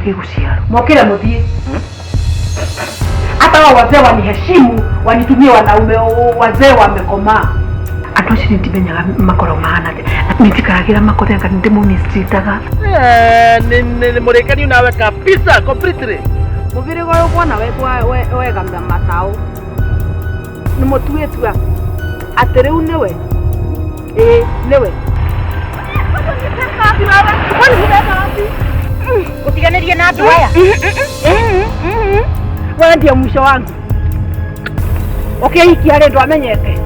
Gĩgũciarwo mokĩre mũthiĩ hata wao wazee waniheshimu wanitumie wanaume wazee wamekomaa. Andũ acio nĩ ndimenyaga makoragwo mahana atĩa na nĩnjikaragĩra makothe anga nĩndĩmũmistreataga. Nĩ mũrĩkaniu nawe kabisa completely. Mũbĩrĩga ũyũ kuona wegamia mataũ nĩ mũtuĩtua atĩ rĩu nĩwe ĩĩ nĩwe. Gũtiganĩria na andũ aya. Wewe ndio mwisho wangu. Ũkĩhikia rĩ ndwamenyete.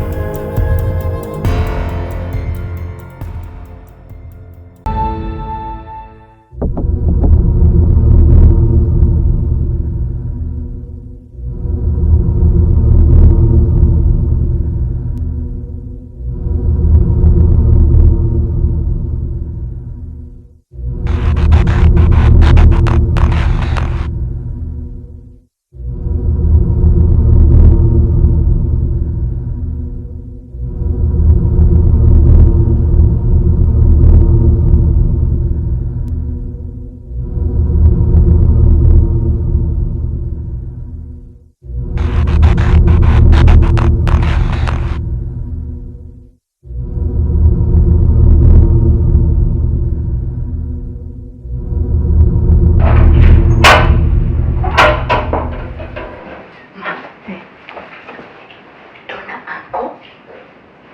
Ndona anko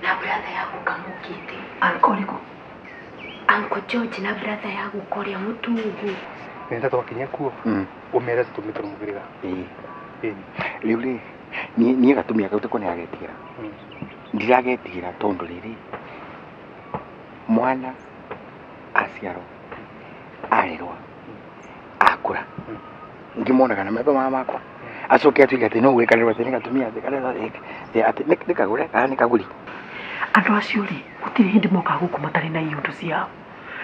na brother ya guka mokĩte. Anko ũrĩkũ? Uncle George na brother ya guka ũrĩa mũtungu. Nenda twakinya kuo ũmere tũtũmĩtwo nĩ mũhĩrĩga. Ĩĩ. Rĩu rĩ niĩ gatumia kau tiko nĩagetigĩra ndiragetigĩra tondũ rĩrĩ mwana aciarwo arerwo akũra ngĩmonaga na maitho maya makwa acoke atuĩke atĩ no gwĩkanĩrwo atĩ nĩ gatumia atĩ atĩ nĩ kagũre kana nĩ kagũri. Andũ acio rĩ gũtirĩ hĩndĩ mokaga gũkũ matarĩ na iũndũ ciao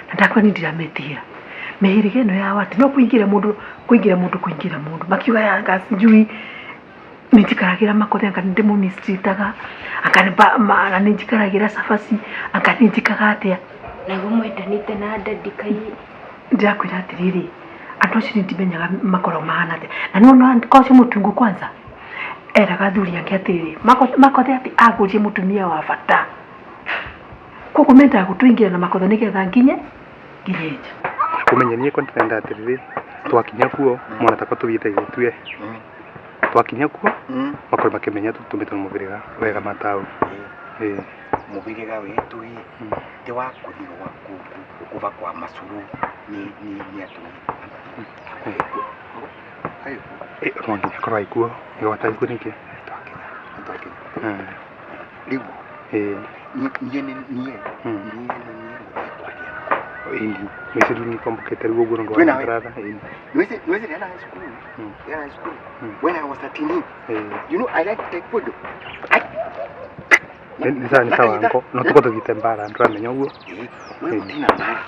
na ndakwĩra niĩ ndirametigĩra mĩhĩrĩga ĩno yao atĩ no kũingĩra mũndũ kũingĩra mũndũ kũingĩra mũndũ makiuga yanga sijui nĩnjikaragĩra makothe anga nĩndĩmũmistreataga anga nĩnjikaragĩra cabaci anga nĩnjĩkaga atĩa. Naguo mwendanĩte na daddy kai. Ndĩrakwĩra atĩrĩrĩ andũ acio nĩ ndimenyaga makoragwo mahana atĩa na nĩwona kwa ũcio mũtungu kwanza eraga athuri ake atĩrĩrĩ makothe atĩ agũrire mũtumia wa bata koguo mendaga gũtũingĩra na makothe nĩgetha nginye nginye nja. Ũmenye niĩ ko ndĩrenda atĩrĩrĩ twakinya kuo mwana takwa tũthiĩte gĩtue twakinya kuo makorwo makĩmenya tũtũmĩtwo nĩ mũhĩrĩga wega mataũ. Ĩĩ. Mũhĩrĩga witũ ĩ ti wa kũthirwo kuba kwa macuru nĩ atumia. No nginya akorwo ai kuo nĩguo atarĩ kuo nĩkĩ. Twakinya. Rĩu niĩ niĩ niĩ niĩ niĩ ngũthiĩ kwaria nako. Ĩni mĩciĩ rĩu nĩkombokete rĩu ũguo nĩ Twĩ nawe. brother. Ĩni. Niwezi nenda high school. Nenda high school. When I was 13, you know I like taekwondo. Nĩ sawa nĩ sawa anko no tũkorwo tũthiĩte mbara ndũramenya ũguo. We gũtirĩ na mbara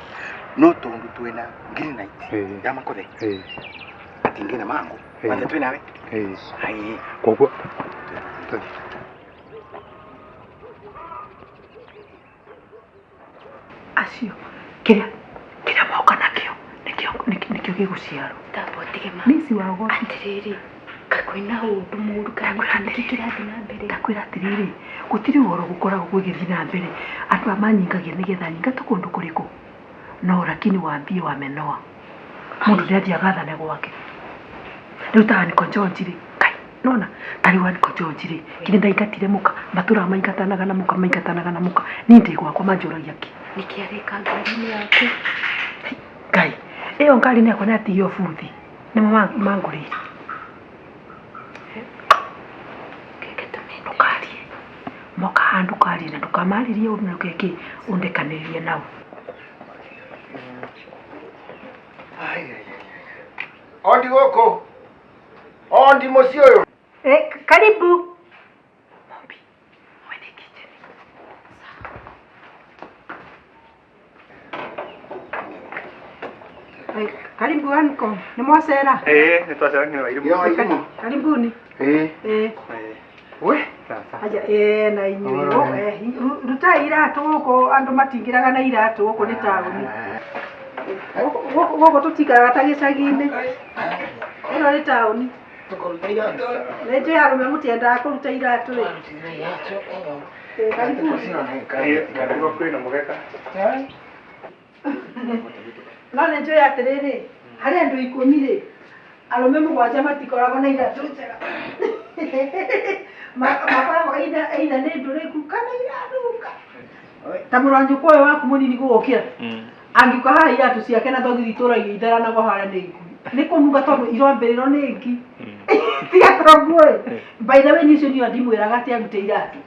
no tondũ twĩna green light ya makothe ati ngina mangu kwanza twĩ nawe. Ai. Koguo tũthiĩ. Acio kĩrĩa kĩrĩa moka nakĩo nĩkĩo gĩgũciarwo. Tamba ũtige ma. Miss wa ũgoti. Atĩrĩrĩ kaĩ kwĩna ũndũ mũũru kana nĩkĩ kĩrathiĩ na mbere? Ndakwĩra atĩrĩrĩ gũtirĩ ũhoro gũkoragwo gũgĩthiĩ na mbere andũ aya manyingagia nĩgetha nyingatwo kũndũ kũrĩkũ no lakini wambie wamenoa mũndũ nĩathiĩ agathane gwake rĩu ta Uncle George rĩ kai nona ta rĩu Uncle George rĩ kĩrĩa ndaingatire mũka matũraga maingatanaga na mũka maingatanaga na mũka niĩ ndĩ gwakwa manjũragia kĩ. Nĩkĩ areka ngari-inĩ yaku? Ngai ĩyo ngari-inĩ yakwa nĩ atigio buthi nĩmo mangũrĩire. Ndũkarie moka haha ndũkarie na ndũkamarĩrie ũndũ na ndũgeke ũndekanĩrĩrie nao. Ondi gũkũ. Ondi mũciĩ ũyũ. Karibu. Mombi, mwene kitchen. Karibu anko, nĩ mwacera? Ĩĩ nĩ twacera nginya Wairimũ. Karibuni. Ĩĩ. Ĩĩ. We. Aja ĩĩ na inyuĩ rutai iratũ gũkũ andũ matingĩraga na iratũ gũkũ nĩ taũni. Gũkũ tũtikaraga ta gĩcagi-inĩ. Ĩno nĩ taũni. Nĩ njũĩ arũme mũtiendaga kũruta iratũ rĩ. Ĩ, karibuni. Karibu kwĩna mũgeka. No nĩ njũĩ atĩrĩrĩ, harĩ andũ 10 rĩ, arũme 7 matikoragwo na iratũ njega. Makoragwo either nĩ ndũrĩku kana iranunga. Ta mũrũ wa nyũkwa ũyũ waku mũnini gũgũkĩra. Angĩũka haha iratũ ciake na thogithi itũragia itharanagwo harĩa nĩ ngui. Nĩ kũnunga tondũ irombĩrĩrwo nĩ ngi. Tiga toguo ĩ. By the way niĩ ũcio niĩ ndimwĩraga atĩ arute iratũ.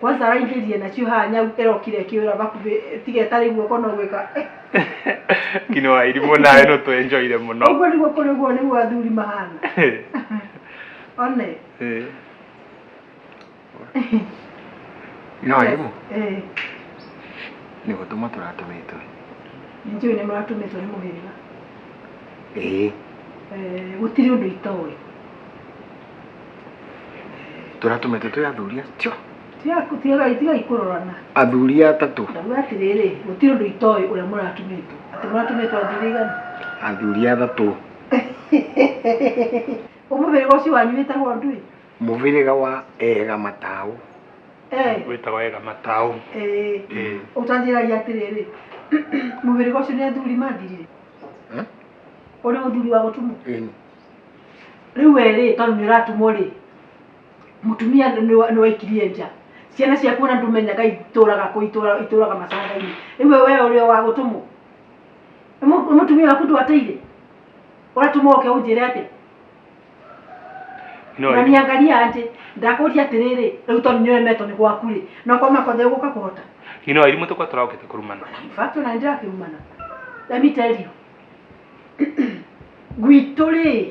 Kwanza araingĩrire nacio haha nyau ĩrokire ĩkĩũra bakuhĩ tiga ĩtarĩ guoko no gwĩka. Ngino wa irimũ nawe no twenjoire mũno. Ũguo nĩguo kũrĩ ũguo nĩguo athuri mahana. One. No irimũ nĩ gũtũma tũratũmĩtwo. Nĩ njũĩ nĩ mũratũmĩtwo nĩ mũhĩrĩga. Ĩĩ. Gũtirĩ ũndũ itoĩ. Tũratũmĩtwo twĩ athuri acio. Tigai kũrorana. Athuri atatũ. Ndauga atĩrĩrĩ, gũtirĩ ũndũ itoĩ ũrĩa mũratũmĩtwo. Atĩ mũratũmĩtwo athuri aigana? Athuri atatũ. Mũhĩrĩga ũcio wanyu wĩtagwo ndũĩ? Mũhĩrĩga wa Ega Matau. Wĩtagwo Ega Matau. Ũtanjĩragia atĩrĩrĩ, mũhĩrĩga ũcio nĩ athuri mathirire? Ũrĩ mũthuri wa gũtumwo? Rĩu we rĩ, tondũ nĩ ũratumwo rĩ, mũtumia nĩ waikirie nja. Ciana ciaku ona ndũmenyaga itũraga kũ, itũraga macanga-inĩ. Rĩu we ũrĩ o wa gũtũmwo? Mũtumia waku ndwateire? Ũratũmwo ũke ũnjĩre atĩa? Na niangalia anje ndakũria atĩrĩrĩ, rĩu tondũ nĩ ũremetwo nĩ gwaku rĩ, no kwa makothe ũgũka kũhota. Ngino wa irimũ tũkorwo tũraũkĩte kũrumana. In fact ona nĩndĩrakĩrumana. Let me tell you. Gwitũ rĩ,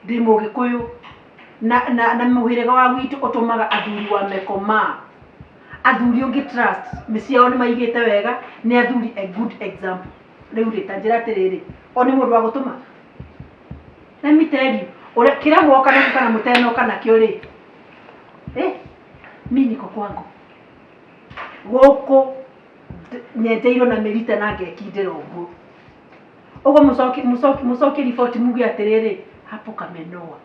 ndĩ mũgĩkũyũ na mũhĩrĩga wa gwitũ ũtũmaga athuri wa mekoma. Athuri ũngĩ trust, mĩciĩ yao nĩ maigĩte wega, nĩ athuri a good example. Rĩu rĩ, ta njĩra atĩrĩrĩ, o nĩ mũndũ wa gũtũma? Let me tell you, ũrĩa kĩrĩa mwoka nakĩo kana mũtenoka nakĩo rĩ, mi niko kwangu. Gũkũ nyenjeirwo na mĩrita na ngekindĩra ũguo. Ũguo mũcokie riboti muge atĩrĩrĩ, hapo kamenoa.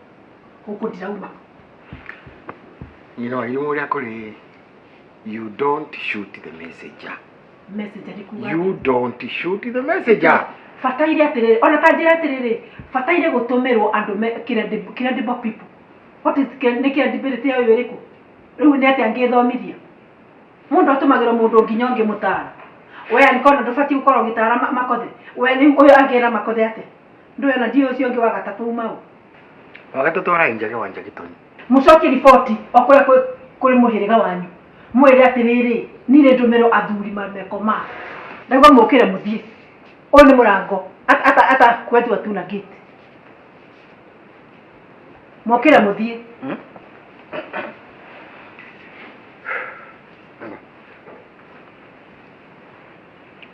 Gũkũ ndirauma. Nyina wa irimũ ũrĩa kũrĩ, you don't shoot the messenger. Messenger nĩ kuga You don't shoot the messenger. Bataire atĩrĩrĩ, ona ta njĩra atĩrĩrĩ, bataire gũtũmĩrwo andũ me credible people. What is nĩ credibility yayo ĩrĩkũ? Rĩu nĩ atĩa ngĩthomithia? Mũndũ atũmagĩrwo mũndũ nginya ũngĩmũtara. We angĩkorwo ndũbatiĩ gũkorwo ũgĩtara makothe. We rĩu ũyũ angĩra makothe atĩa? Ndũĩ ona ndiũĩ ũcio ũngĩ wa gatatũ uma ũ? Wa gatatũ ararĩ Njage wa Njagĩtoni. Mũcokie riboti o kũrĩa kũrĩ mũhĩrĩga wanyu. Mwĩre atĩrĩrĩ, niĩ nĩ ndũmĩrwo athuri mamekoma. Ndaigua mũkĩre mũthiĩ. Ũyũ nĩ mũrango. Ata kwetu hatuna gate. Mũkĩre mũthiĩ.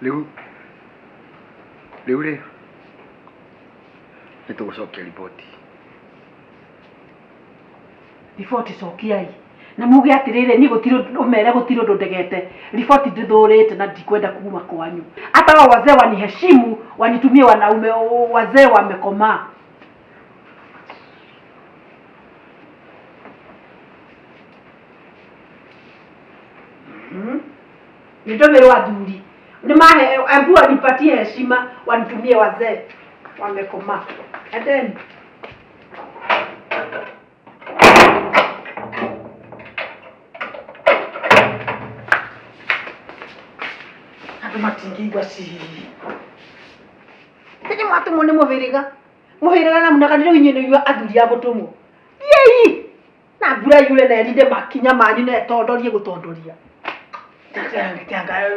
Rĩu rĩu rĩ nĩ tũgũcokia riboti. Riboti cokiai. Na muge atĩrĩrĩ, niĩ gũtirĩ ũndũ, ũmere gũtirĩ ũndũ ndegete. Riboti ndĩthũrĩte na ndikwenda kuma kwanyu. Hata wao wazee waniheshimu, wanitumie wanaume wazee wamekomaa. Nĩ ndũmĩrwo athuri. Nĩ mahe, ambu wanipatie heshima, wanitumie wazee wamekomaa. Endeni. Andũ matingĩigua cii. Nĩ mwatũmwo nĩ mũhĩrĩga. Mũhĩrĩga na mũnagani rĩu inyuĩ nĩ inyuĩ athuri a gũtũmwo. Thiĩi! Na mbura yure na ĩrinde makinya manyu na ĩtondorie gũtondoria.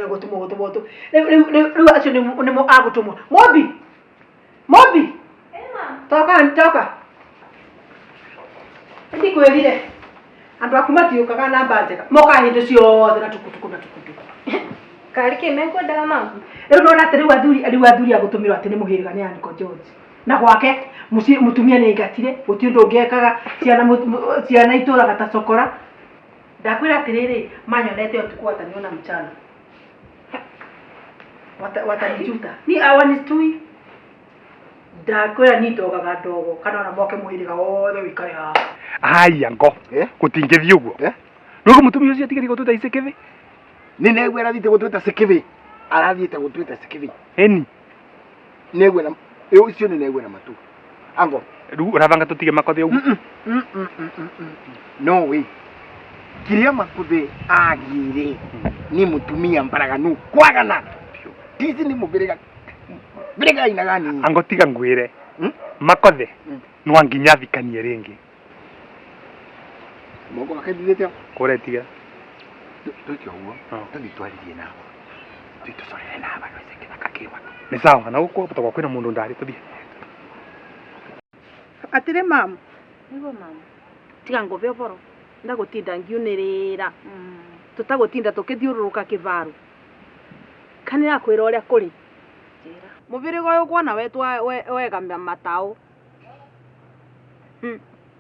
Gũtũmwo, gũtũmwo, gũtũmwo. Rĩu acio nĩmo a gũtũmwo. Mombi! Mombi! Toka, toka. Ndikwĩrire. Andũ aku matiũkaga namba njega. Mokaga hĩndĩ ciothe na tukutuku na tukutuku. Karĩ kĩ mekwendaga mama? Rĩu nĩwona atĩ rĩu athuri, rĩu athuri a gũtũmĩrwo atĩ nĩ mũhĩrĩga nĩ Uncle George. Na gwake mũciĩ mũtumia nĩ aingatire, gũtirĩ ũndũ ũngĩekaga, ciana itũraga ta cokora. Ndakwĩra atĩrĩrĩ, manyonete ũtukũ wataniona mchana. Watanijuta ni awanistui ndakwĩra ni ndogaga ndogo kana ona moke mũhĩrĩga wothe wĩikare haha. Haya ngo gutingithii uguo nugu mutumia ucio atigari gutwita icikithi. Ni negwe arathiite gutwita cikithi, arathiite gutwita cikithi. Eni negwe na ucio ni negwe na matu ango riu urabanga tutige makothe uguo. No way kiria makuthe agire ni mutumia mbaraganu kwagana tici ni mubiriga biriga inagani ango tiga ngwire makothe no nginya thikanie ringi moko akethithite kuretiga twike uguo tuthi twaririe nao tucorere na abantu ese kithaka kiwa ni sawa na guku bata kwina mundu ndari tuthie atire mam niguo mam tiga ngove oboro ndagutinda ngiunirira tutagutinda tukithiururuka kivaru kanira kwira uria kuri mubiriga uyu kuona wetwa wega matao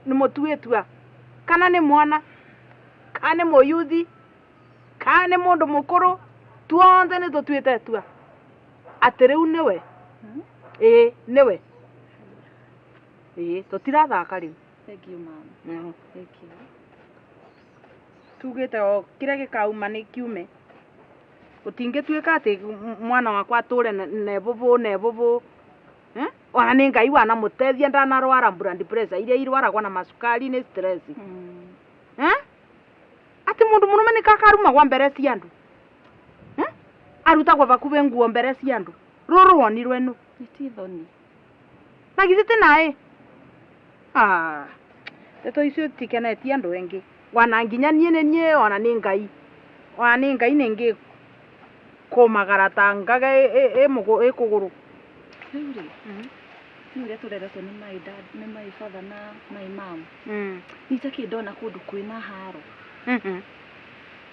ni mutuitua kana ni mwana kana ni muyuthi kana ni mundu mukuru tuonthe ni tutuite tua ati riu niwe ii niwe ii tutirathaka riu. Thank you ma'am. Thank you. Tugite o kiria gikauma ni kiume utingituika ati mwana wakwa ature nebubu nebubu ona ni Ngai wanamutethia ndanarwara blood pressure iria irwaragwo na macukari ni stress. Ati mundu murume ni kakarumagwa mbere cia andu arutagwo bakuve nguo mbere cia andu ruru wonirwe nu ni thoni na githĩ ti naĩ ndeto icio tikenetie andu engi wana nginya niĩ nĩ niĩ ona nĩ Ngai ona nĩ Ngai nĩngĩ kũmagara ta ngaga ĩ kũgũrũ. Rĩu rĩ nĩ ũrĩa tũreretwo nĩ my dad nĩ my father na my mom ni takĩ ndona kũndũ kwĩna haro.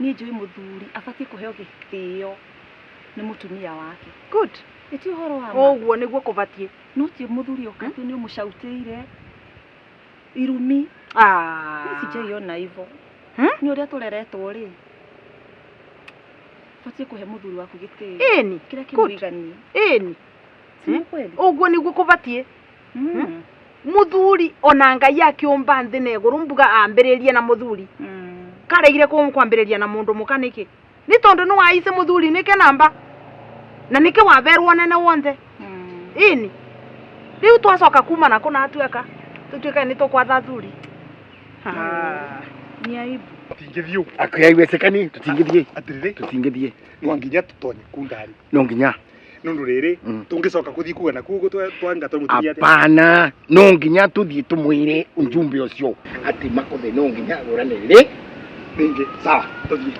Niĩ njũĩ mũthuri abatiĩ kũheo gĩtĩo nĩ mũtumia wake. Good. Ĩti ũhoro wa ma ũguo nĩguo kũbatiĩ no ti mũthuri ũkatĩ nĩ ũmũcautĩire irumi. Sijaiona hivyo. Ni ũrĩa tũreretwo rĩ batiĩ kũhe mũthuri waku gĩtĩo ĩni kĩrĩa kĩmũiganie. Ĩni si kweli ũguo nĩguo kũbatiĩ. Muthuri ona Ngai akiumba nthi na iguru mbuga ambiririe na muthuri karegire kwambiriria na mundu muka niki ni tondu ni waice muthuri nike namba na nike waberwo nene wonthe ini riu twacoka kuma na kuna atueka tutuika ni tukwatha thuri ni aibu tutingithii akwaiwezekani tutingithii atiriri tutingithii no nginya tutonye kundari no nginya nundu riri tungicoka kuthii kuga na kugo twanga tumutumia apana no nginya tuthii tumwire ujumbe ucio ati makothe no nginya agurane ri ringi sawa tuthii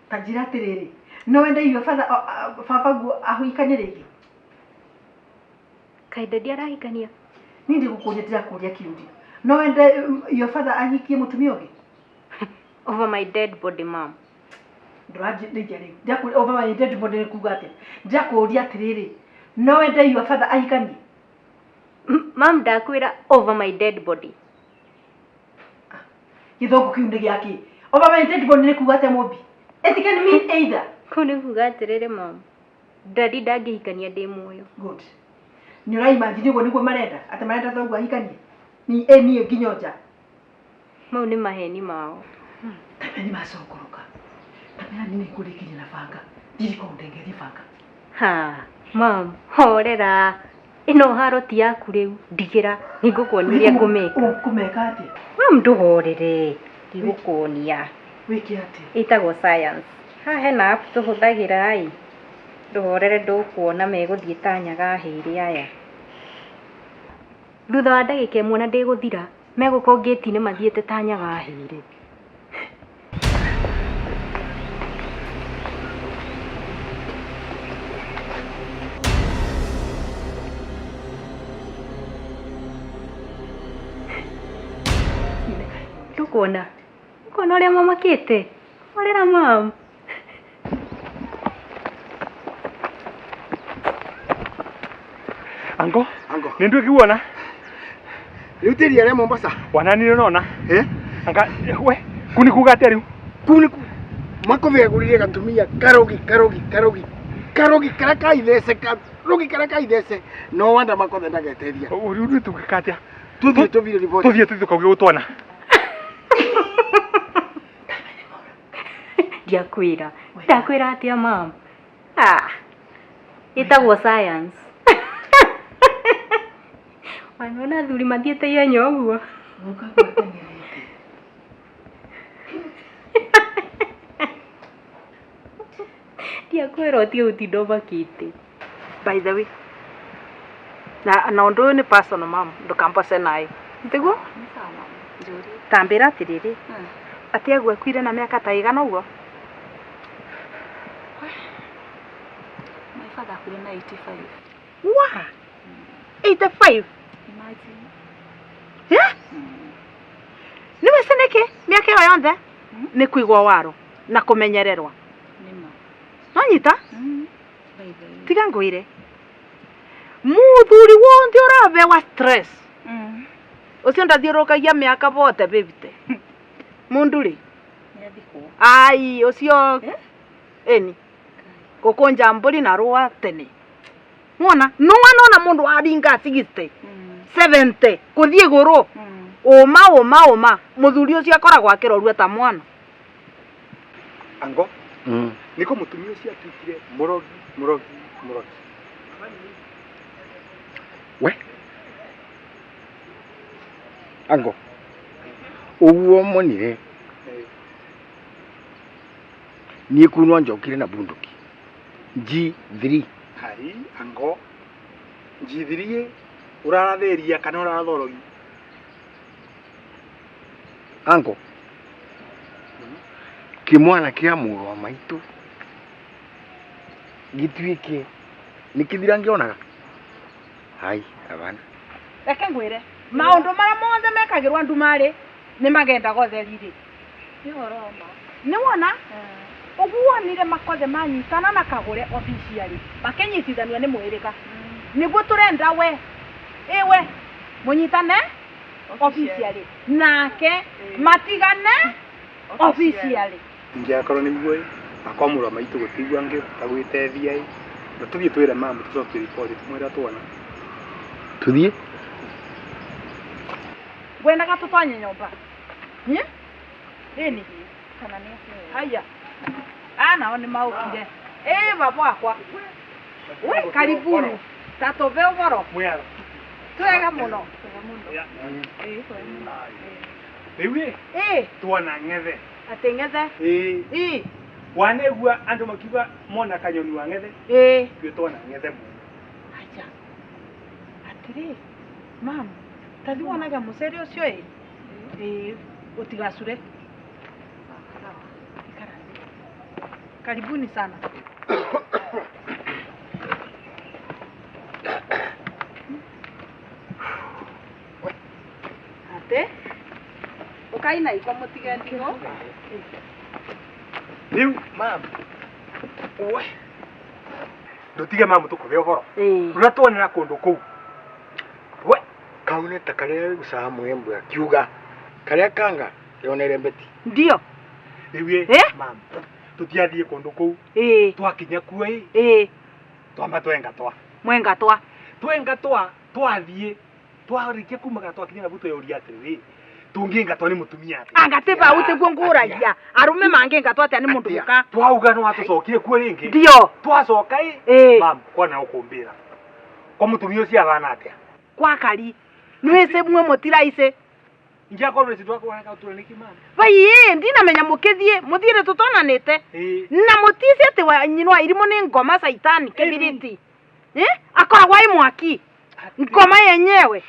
tanjira atiriri no wende iyo father baba guo ahikanie ringi kai dadi arahikania ni ndigukuria ndirakuria kiuria no wende your father ahikie mutumia ungi over my dead body mom ndũranjĩrĩria rĩu over my dead body nĩ kuga atĩa ndĩrakũũria atĩrĩrĩ no wende your father ahikanie mam ndakwĩra over my dead body gĩthũngũ kĩu nĩ gĩakĩ over my dead body nĩ kuga atĩa mũmbi it can mean either kũu nĩ kuga atĩrĩrĩ mam dadi ndangĩhikania ndĩ muoyo good nĩ ũraimagine ũguo nĩguo marenda atĩ marenda thoguo ahikanie ni niĩ nginya nja mau nĩ maheni mao tamenya nĩ macokoroka tamenya nĩ ngũrĩkirie na banga ndiriko ndengerie banga ha mam horera ĩno haro ti yaku rĩu ndigĩra nĩngũkuonia ũrĩa ngũmĩka ũkũmeka atĩa mam ndũhorere ndigũkuonia wĩke atĩa ĩtagwo science haha hena app tũhũthagĩra ĩ ndũhorere ndũkuona megũthiĩ ta nyaga hĩrĩ aya thutha wa ndagĩka ĩmwe na ndĩgũthira megũkorwo ngĩti-inĩ mathiĩte ta nyaga hĩrĩ ndũkuona ũkona ũrĩa mamakĩte horera mam ango ango nĩ nduĩkiguona riu ti ria rĩa Mombasa wananire nona anga we kuu nĩ kuga atĩa riu kuu nĩ Makothe agũrire gatumia karogi karogi karogi karogi karia kaithece karogi karia kaithece no wanda Makothe ndageteria. Rĩu tũngĩka atĩa? Tuthiĩ tũbire riboti. Tũthiĩ tũthiĩ tũkauge gũtwana. Ndiakwĩra. Ndakwĩra atĩa mam? Ah. Ĩtagwo science. Wanona athuri mathiĩte ihenya ũguo. Guka gwateng'erete. Ndiakwĩra ũtige gũtinda ũmakĩte. By the way, na ũndũ ũyũ nĩ personal mam, ndũkambose naĩ. Tiguo? Nĩ sawa mama. Njũria. Tambĩra atĩrĩrĩ, atĩ aguakuire na mĩaka ta ĩigana ũguo? My father akuire na 85. Wa! 85? Imagine. Eh? Nĩ wĩci nĩkĩ mĩaka ĩyo yonthe? Nĩ kũigwo waro na kũmenyererwa. Nĩ ma. No nyita? By the way. Tiga ngwĩre. Mũthuri wonthe ũrabewa stress. Ũcio ndathiũrũrũkagia mĩaka bote bĩbite. Mũndũ rĩ? Nĩ athikwo. Ai, ũcio ĩni. Gũkũnja mbũri na rũa tene. Nĩwona? Nĩwona mũndũ aringa 60, 70 kũthiĩ igũrũ. Ũma ũma ũma. Mũthuri ũcio akoragwo akĩrorua ta mwana. Ango, nĩko mũtumia ũcio atuĩkire mũrogi mũrogi mũrogi. We ango ũguo monire niĩ kunwa njokire na bunduki G3. Hai ango G3 ũrarathĩria kana ũrarathorogi? Ango kĩmwana kĩa mũrũ wa maitũ gĩtuĩke nĩ kĩthira ngĩonaga. Hai abana. Reke ngwĩre maũndũ marĩa mothe mekagĩrwo andũ marĩ nĩ magendaga ũtheri-rĩ. Nĩ ũhoro wa ma. Nĩ wona? Ũguo wonire Makothe manyitana na Kagũre officially makĩnyitithanio nĩ mũhĩrĩga. Nĩguo tũrenda we ĩwe mũnyitane officially nake matigane officially. Ingĩakorwo nĩguo ĩ, akwa mũrũ wa maitũ gũtigua ngĩhota gwĩtethia ĩ. Na tũthiĩ twĩre mamu tũcokie riboti tũmwĩre tuona. Tũthiĩ? Ngwendaga tũtonye nyũmba. Ĩni. Kana nĩ atĩa? Haya. Aya nao nĩ maũkire. Ĩ baba wakwa. We karibuni. Ta tũbe ũboro. Mwĩara. Twega mũno. Rĩu ĩ, Ĩ, tuona ng'ethe. atĩ ng'ethe. Ĩ, Ĩ, wanegua andũ makiuga mona kanyoni wa ng'ethe, ĩ. ithuĩ tuona ng'ethe mwene. Acha. Atĩrĩ, mam, tathi wonaga mũcere ũcio ĩ. Ĩ, ũtigacure. Ikara thĩ. Karibuni sana. Atĩ, ũkai na iko mũtige ndigũ. Rĩu mamu, we ndũtige mamu tũkũhe ũhoro. Rũrĩa tuonera kũndũ kũu. We Kau nĩ ta karĩa gũcaga mwembwe akiuga karĩa kanga yonere mbeti. Ndio. Rĩu ĩ, Eh? mamu, tũtiathiĩ kũndũ kũu. Ĩ. Twakinya kuo ĩ, Ĩ. twamba twenga twa. Mwenga twa. Twenga twa, twathiĩ. Twarĩkia kumagara twakinya na tweyũria atĩrĩrĩ, tũngĩingatwo nĩ mũtumia atĩa? Anga ti bau tiguo ngũragia. Arũme mangĩingatwo atĩa nĩ mũndũ mũka? Twauga no atũcokire kuo rĩngĩ. Ndio. Twacoka ĩ, Ĩ. mamu, kwana ũkũmbĩra. Kwa mũtumia ũcio ahana atĩa? Kwa kari. Nwĩcĩ mwe mũtiraici. Ingĩakorwo nĩ twakũreka tũre nĩkĩ mamu? Vai ndinamenya mũkĩthiĩ mũthiĩre tũtonanĩte. Ĩ. Na mũtici atĩ wa nyina wa irimũ nĩ ngoma caitani kĩbiriti. Akoragwo ĩ mwaki. Ngoma yenyewe.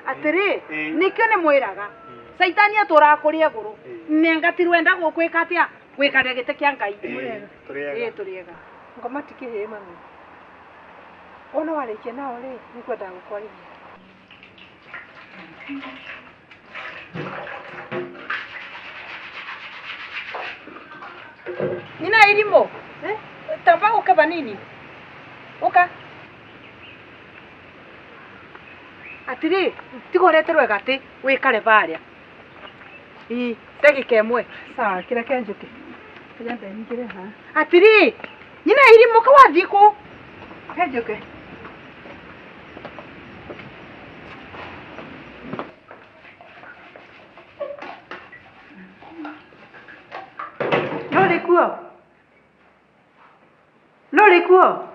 Atĩrĩ, nĩkĩo nĩ mwĩraga. Caitani atũraga kũrĩa igũrũ. Nengatirwo enda gũkwĩka atĩa? Gwĩkaria gĩtĩ kĩa Ngai. Tũrĩega. Ĩ, tũrĩega. Ngoma ti kĩhĩĩ mami. Wona warĩkia nao rĩ, nĩ ngwendaga gũkwarĩria. Nina irimũ. Tamba ũke vanini. Ũka. Atĩrĩ, tiga ũreterwo gatĩ wĩkare barĩa. Ii, ndagĩka ĩmwe. Sawa, kĩreke njũke. Kĩrĩa ndenyingĩre haha. Atĩrĩ, nyina irimũka wathiĩ kũ? Ke njũke. No rĩ kuo? No rĩ kuo?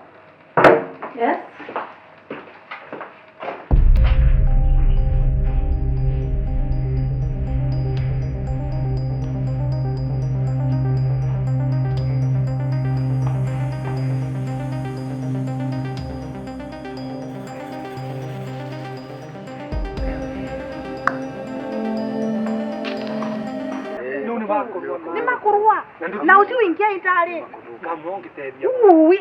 Yes. Nĩ makũrũa. Na ũcio ũingĩ itarĩ. Kamũngĩteithia. Ui,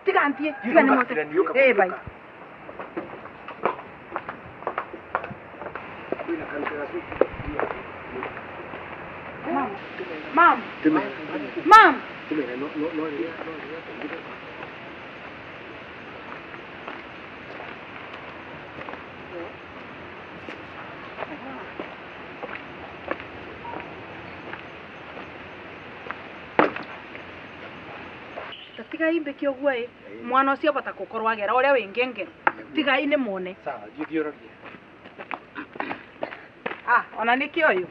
tiga ntie. Tiga nĩ mote. Eh, bye. Mam. Mam. Tigai mbĩke ũguo ĩ mwana ũcio abata gũkorwo agera ũrĩa wĩ ngengero tigai nĩ muone. Sawa, thiĩ ũrorie. Ah, ona nĩkĩo ũyũ.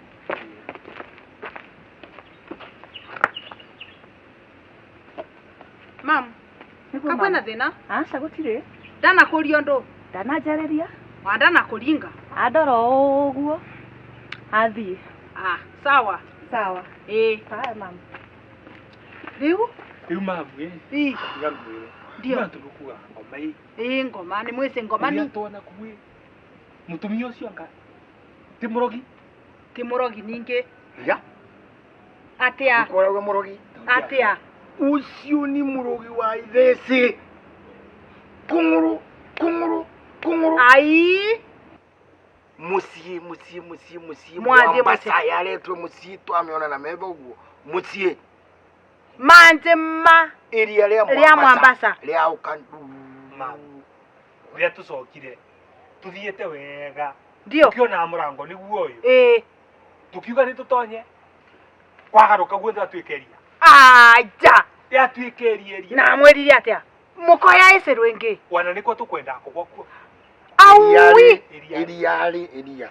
Mam, ka kwĩna thĩna? Aca gũtirĩ. Ndanakũria ũndũ. Ndananjarĩria. Wa ndanakũringa. Andora o ũguo. Athiĩ. Ah, sawa. Sawa. Ĩĩ. Haya mam. Rĩu? Rĩu mamu ĩ. Ĩ. Tiga ngwĩre. Ndio. Ndio tũgũkuaga ngoma ĩ. Ĩĩ ngoma nĩ mwĩcĩ ngoma Ũrĩa ni. tuona kuu ĩ. Mũtumia ũcio anga ti mũrogi? Ti mũrogi ningĩ. Ya. Atĩa? Ũkoragwo mũrogi. Atĩa? Ũcio nĩ mũrogi wa itheci. Kũng'ũrũ, kũng'ũrũ, kũng'ũrũ. Ai. Mũciĩ, mũciĩ, mũciĩ, mũciĩ. Mwathiĩ mũciĩ. Mombasa yaretwo mũciĩ twamĩona na metho ũguo. Mũciĩ. Manje ma. Iria rĩa Rĩa Mombasa. Rĩa ũka. Mamu. Rĩrĩa tũcokire tũthiĩte wega. Ndio. Tũkĩona mũrango nĩguo ũyũ. Ĩĩ. Tũkiuga nĩ tũtonye. Kwagarũka guothe atuĩka iria. Aja. Yatuĩka iria iria. Na mwĩrire atĩa? Mũkoya ĩcĩrũ ĩngĩ. Wana nĩkuo tũkwendaga kũgwa kuo. Aui. Iria rĩ, iria.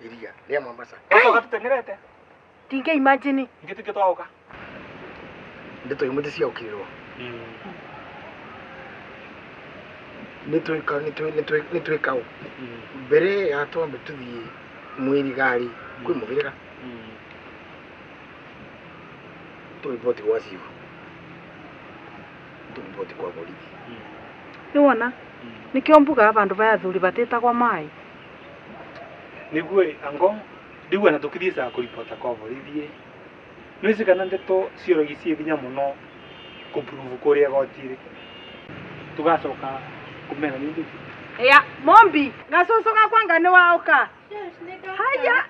Iria rĩa Mombasa. Twacoka tũteng'erete. Ndingĩ imagine. Ningĩ tũkĩ twaũka. Ndeto imwe ti cia gũkirĩrwo. Nĩ twĩka ũ. Mbere ya twambe tũthiĩ mwĩrigari kwĩ mũhĩrĩga. Tũriboti gwa cibũ. Tũriboti kwa borithi. Nĩwona? Nĩkĩo mbugaga bandũ baya athuri batĩtagwo maĩ. Nĩguo ĩ ango rĩu ona tũkĩthiĩcaga kũribota kwa borithi ĩ. Nĩwĩci kana ndeto ciorogi ciĩ hinya mũno kũprove kũrĩa igoti-rĩ. Tũgacoka kũmera nĩ ndĩki. Ya, Mombi, gacũcũ gakwa nga nĩ waũka. Haya.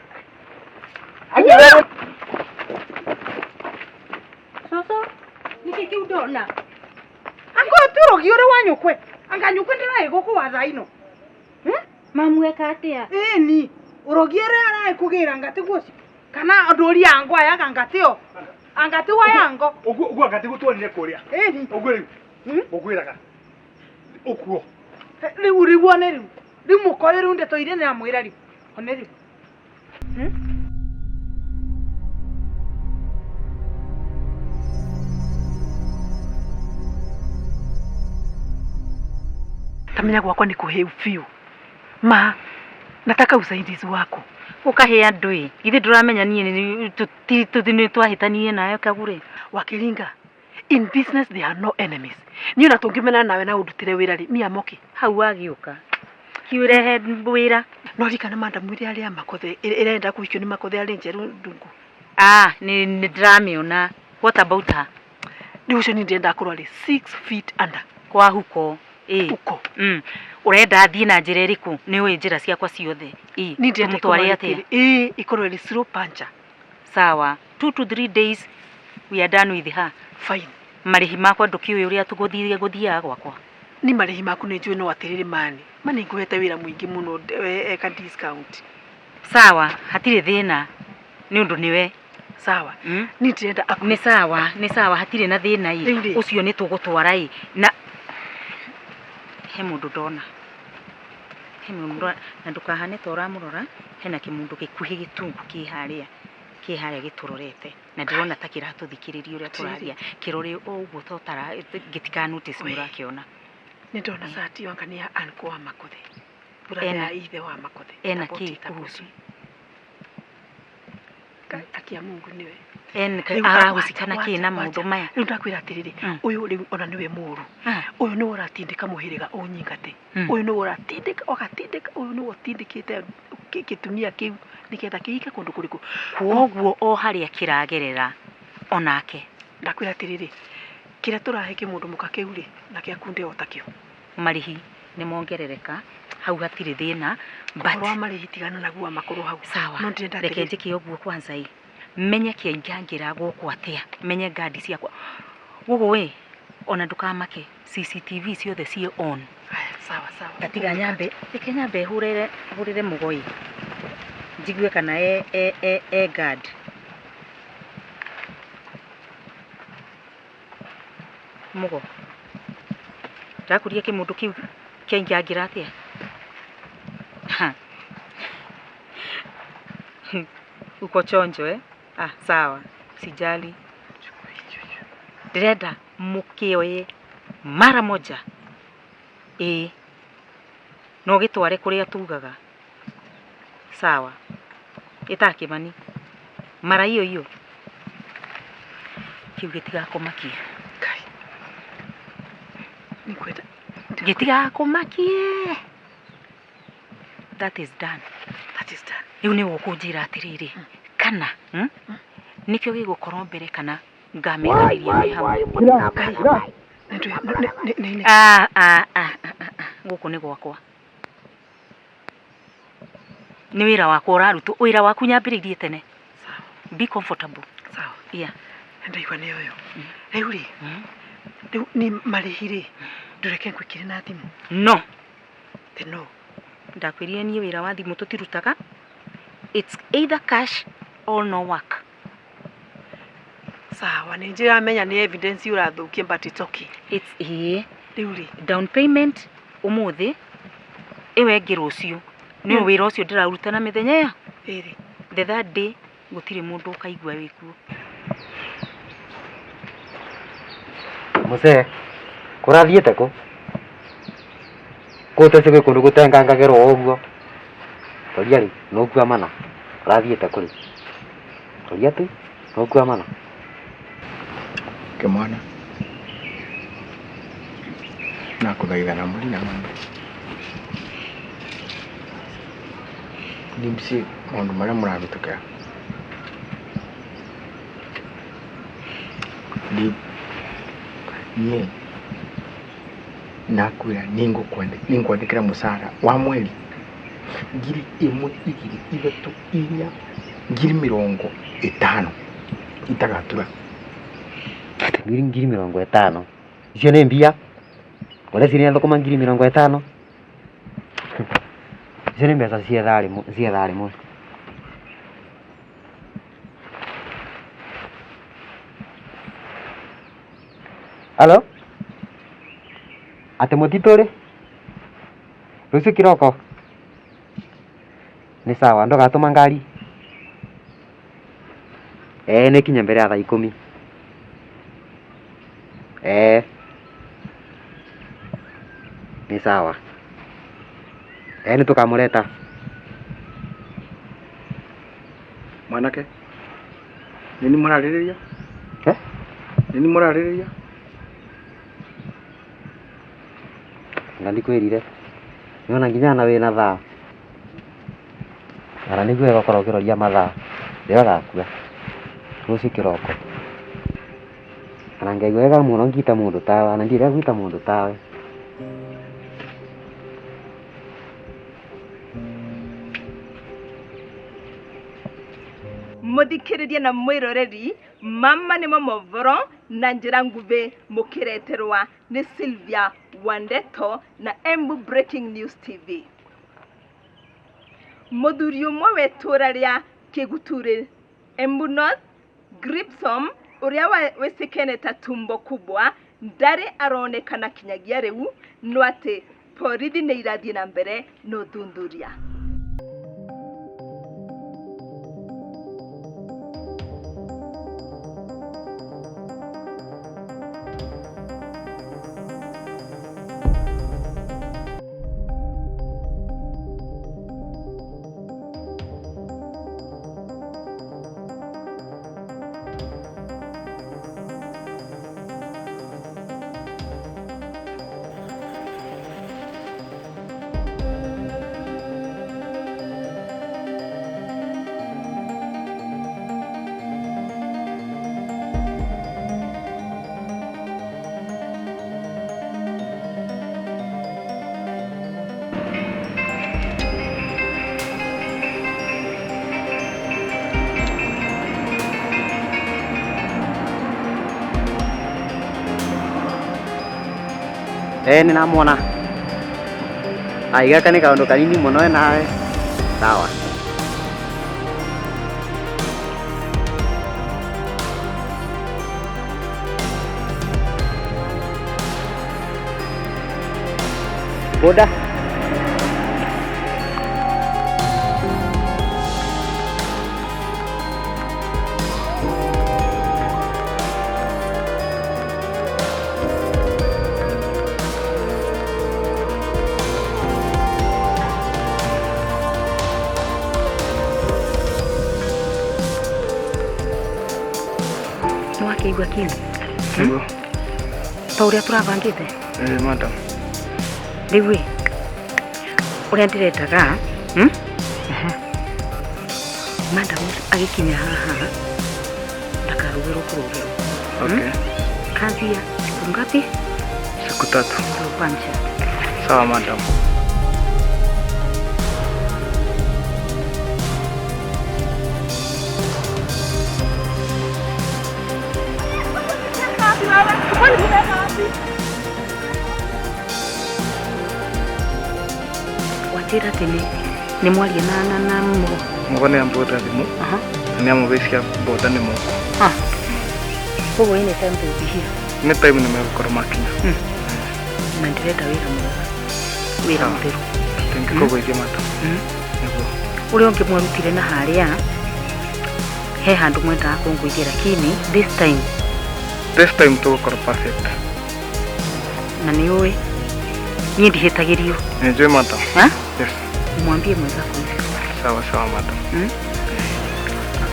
Cũcũ, nĩkĩ kĩu ndona? Anga ũyũ ti ũrogi ũrĩ wa nyũkwe. Anga nyũkwe ndĩraĩ gũkũ wa thaa ino. Mamu eka atĩa? Ĩni, ũrogi ũrĩa araĩ kũgĩra anga tiguo ũcio. Kana ndũri yango ayaga anga tio. Anga ti wa yango. Ũguo ũguo anga tiguo tuonire kũrĩa. Ĩni. Ũguo rĩu. Ngũkwĩraga. Ũkuo. Rĩu rĩu one rĩu. Rĩu mũkoyo rĩu ndeto iria nĩramwĩra rĩu. One rĩu. Tamenya gwakwa nĩ kũhĩu biũ. Ma, nataka usaidizi wako. Ũkahĩa andũ ĩ. Githĩ ndũramenya niĩ nĩ twahĩtanirie nawe kagure. Wakiringa, in business there are no enemies. Niĩ ona tũngĩmenana nawe na ũndutĩre wĩra rĩ, me am okay. Hau wagĩũka. Kiũrehe wĩra. No ririkana madam ĩrĩa arĩa makothe ĩrenda kũhikio nĩ makothe arĩ njerũ ndungu. Ah, nĩ ndĩramĩona. What about her? Rĩu ũcio niĩ ndĩrenda akorwo arĩ 6 feet under. Kwa huko. Ĩ. Huko. Ũrenda thiĩ na njĩra ĩrĩkũ? Nĩ ũĩ njĩra ciakwa ciothe. Ĩ. Niĩ ndĩrenda Tũmũtware ĩkorwo atĩa? ĩ, ĩkorwo ĩrĩ slow puncher. Sawa. 2 to 3 days we are done with her. Fine. Marĩhi makwa ndũkĩũĩ ũrĩa tũgũthiĩ gũthiaga gwakwa. Ni marĩhi maku nĩ njũĩ no atĩrĩrĩ mani. Mani ngũhete wĩra mũingĩ mũno eka discount. Sawa, hatirĩ thĩna. Nĩ ũndũ nĩwe. Sawa. Mm? Niĩ ndĩrenda akue. Nĩ sawa, nĩ sawa hatirĩ na thĩna ĩ. Rĩu rĩ. Ũcio nĩ tũgũtwara ĩ. Na he mũndũ ndona. He mũndũ ndona na ndũkahane ta ũramũrora, hena kĩmũndũ gĩkuhĩ gĩtungu kĩ harĩa. Kĩ harĩa gĩtũrorete. Na ndĩrona ta kĩratũthikĩrĩria ũrĩa tũraria. Kĩrore o ũguo ta ũtara gĩtika notice nĩ ũrakĩona. Nĩ ndona cati ĩyo anga nĩ ya uncle wa Makũthĩ. Brother Ena. ya ithe wa Makũthĩ. Ena Ĩtagwo kĩ Tita kuhusu? Ngai, akia Mungu nĩwe. En Rĩu arahusika na wacha, kĩ na wacha, maũndũ maya? Rĩu ndakwĩra atĩrĩrĩ, ũyũ rĩu ona nĩwe mũũru. Ũyũ nĩwe ũratindĩka mũhĩrĩga ũnyingate. Ũyũ nĩwe ũratindĩka, ũgatindĩka, ũyũ nĩwe ũtindĩkĩte kĩtumia kĩu nĩgetha kĩhike kũndũ kũrĩkũ. Kwoguo o harĩa kĩragerera onake. Ndakwĩra atĩrĩrĩ, kĩrĩa tũrahe kĩmũndũ mũka kĩu rĩ, na kĩa kunde o takĩo. Marĩhi nĩ mongerereka, hau hatirĩ thĩna, but Ũhoro wa marĩhi tigana naguo makorwo hau. Sawa. No ndĩrenda Reke atĩrĩrĩ. njĩke ũguo kwanza ĩ. Menye kĩaingangĩra gũkũ atĩa, menye ngandi ciakwa. Gũkũ ĩ, ona ndũkamake, CCTV ciothe ciĩ on. Haya, sawa sawa. Tatiga nyambe, reke nyambe hũrĩre, hũrĩre mũgoi. Njigue kana e guard. Mũgo. Ndakũria kĩmũndũ kĩu kĩaingangĩra atĩa? Ha. Uko chonjo eh? Ah, sawa. Sijali. Ndĩrenda mũkĩoye mara moja. Ĩĩ. No gĩtware kũrĩa tugaga. Sawa. Ĩta Kĩmani. Mara hiyo hiyo. Kĩu gĩtigakũmakie. Ngai. Nĩngwenda. Gĩtigakũmakie. That is done. That is done. Rĩu nĩ ũkũnjĩra atĩrĩrĩ, kana nĩkĩo gĩgũkorwo mbere kana ngametanĩria me hamwe. Ah, ah, ah, ah, ah, gũkũ nĩ gwakwa. Nĩ wĩra wakwa ũrarutwo, wĩra waku nyambĩrĩirie tene. Be comfortable. Sawa. Yeah. Ndaigua nĩ ũyũ. Rĩu rĩ, rĩu nĩ marĩhi rĩ, ndũreke ngwĩkĩre na thimũ. No. The no. Ndakwĩrire niĩ wĩra wa thimũ tũtirutaga. It's either cash or no work. Sawa, nĩ ndĩramenya nĩ evidence ũrathũkia but it's okay. It's ĩĩ. Rĩu rĩ, Down payment ũmũthĩ, ĩyo ĩngĩ rũciũ. Nĩ wĩra ũcio ndĩraruta na mĩthenya ya ĩrĩ. The third day gũtirĩ mũndũ ũkaigua wĩkuo. Muse, kũrathiĩte kũ? Kũu teci gwĩ kũndũ gũtengangagĩrwo ũguo. Toria rĩu, nũkua mana. Ũrathiĩte kũ rĩu? Toria tu, nũkua mana. Kĩmwana, nakũthaitha na mbũri na ng'ombe. Ndimbici maũndũ marĩa mũrahĩtũkĩra. Ndi niĩ nakwĩra nĩngwandĩkĩra mũcara wa mweri ngiri ĩmwe igĩrĩ ithatũ inya ngiri mĩrongo ĩtano itagatura. Ngiri 50. Icio nĩ mbia. Ũreciria thũkũma ngiri 50? Icio nĩ mbeca cia thaa rĩmwe, cia thaa rĩmwe. Halo? Atĩ mũtitũ rĩ? Rũciũ kĩroko? Nĩ sawa, ndũgatũma ngari. Nĩ kinya mbere ya thaa 10. Nĩ sawa. Nĩ tũkamũreta. Mwanake, nĩ niĩ mũrarĩrĩria? Eh? Nĩ niĩ mũrarĩrĩria? Na ndikwĩrire. Nĩwona nginya na wĩna thaa. Ona nĩguo wega ũkorwo ũkĩroria mathaa. Rĩrĩa ũgakua. Rũciũ kĩroko. Ona ngaigua wega mũno ngĩita mũndũ tawe, ona ndiĩrĩga gwĩta mũndũ tawe. Mũthikĩrĩria na mwĩroreri, mama nĩmo mohoro na njĩra nguhĩ mũkĩreterwa nĩ Sylvia Wandeto na Embu Breaking News TV. Mũthuri ũmwe wa itũũra rĩa Kĩguturĩ Embu North Gripsom ũrĩa wĩcĩkene ta Tumbo Kubwa ndarĩ aronekana kinyagia rĩu no atĩ borithi nĩ irathiĩ na mbere na ũthuthuria. Eh, nĩndamwona. Ai, gaka nĩ kaũndũ kanini mũno we nawe. Sawa. Boda. Nĩwakĩigua kiu Nĩguo. Ta ũrĩa tũrabangĩte. Eh, madam. Rĩu ĩ, ũrĩa ndĩrendaga, Madam agĩkinya haha ndakarugĩrwo kũrugĩrwo. Okay. Kazi ya siku ngapi? Siku tatu. Ndio pancha. Sawa madam. Wanjĩra atĩ nĩ mwaria na mũgo. Mũgo nĩ ambũra thimũ. Na nĩ amũbecia boda nĩ moko. Ah. Koguo any time they will be here. Nĩ time nĩ megũkorwo makinya. Na ndĩrenda wĩra mwega. Wĩra mũtheru. Tũngĩkũgũithia madam. Nĩguo. Ũrĩa ũngĩ mwarutire na harĩa he handũ mwendaga kũngũithia lakini this time This time tũgũkorwo perfect. Na nĩ ũĩ niĩ ndihĩtagĩrio. Nĩ njũĩ madam. Ha? Yes. Mwambie mwega kũithia. Sawa sawa madam.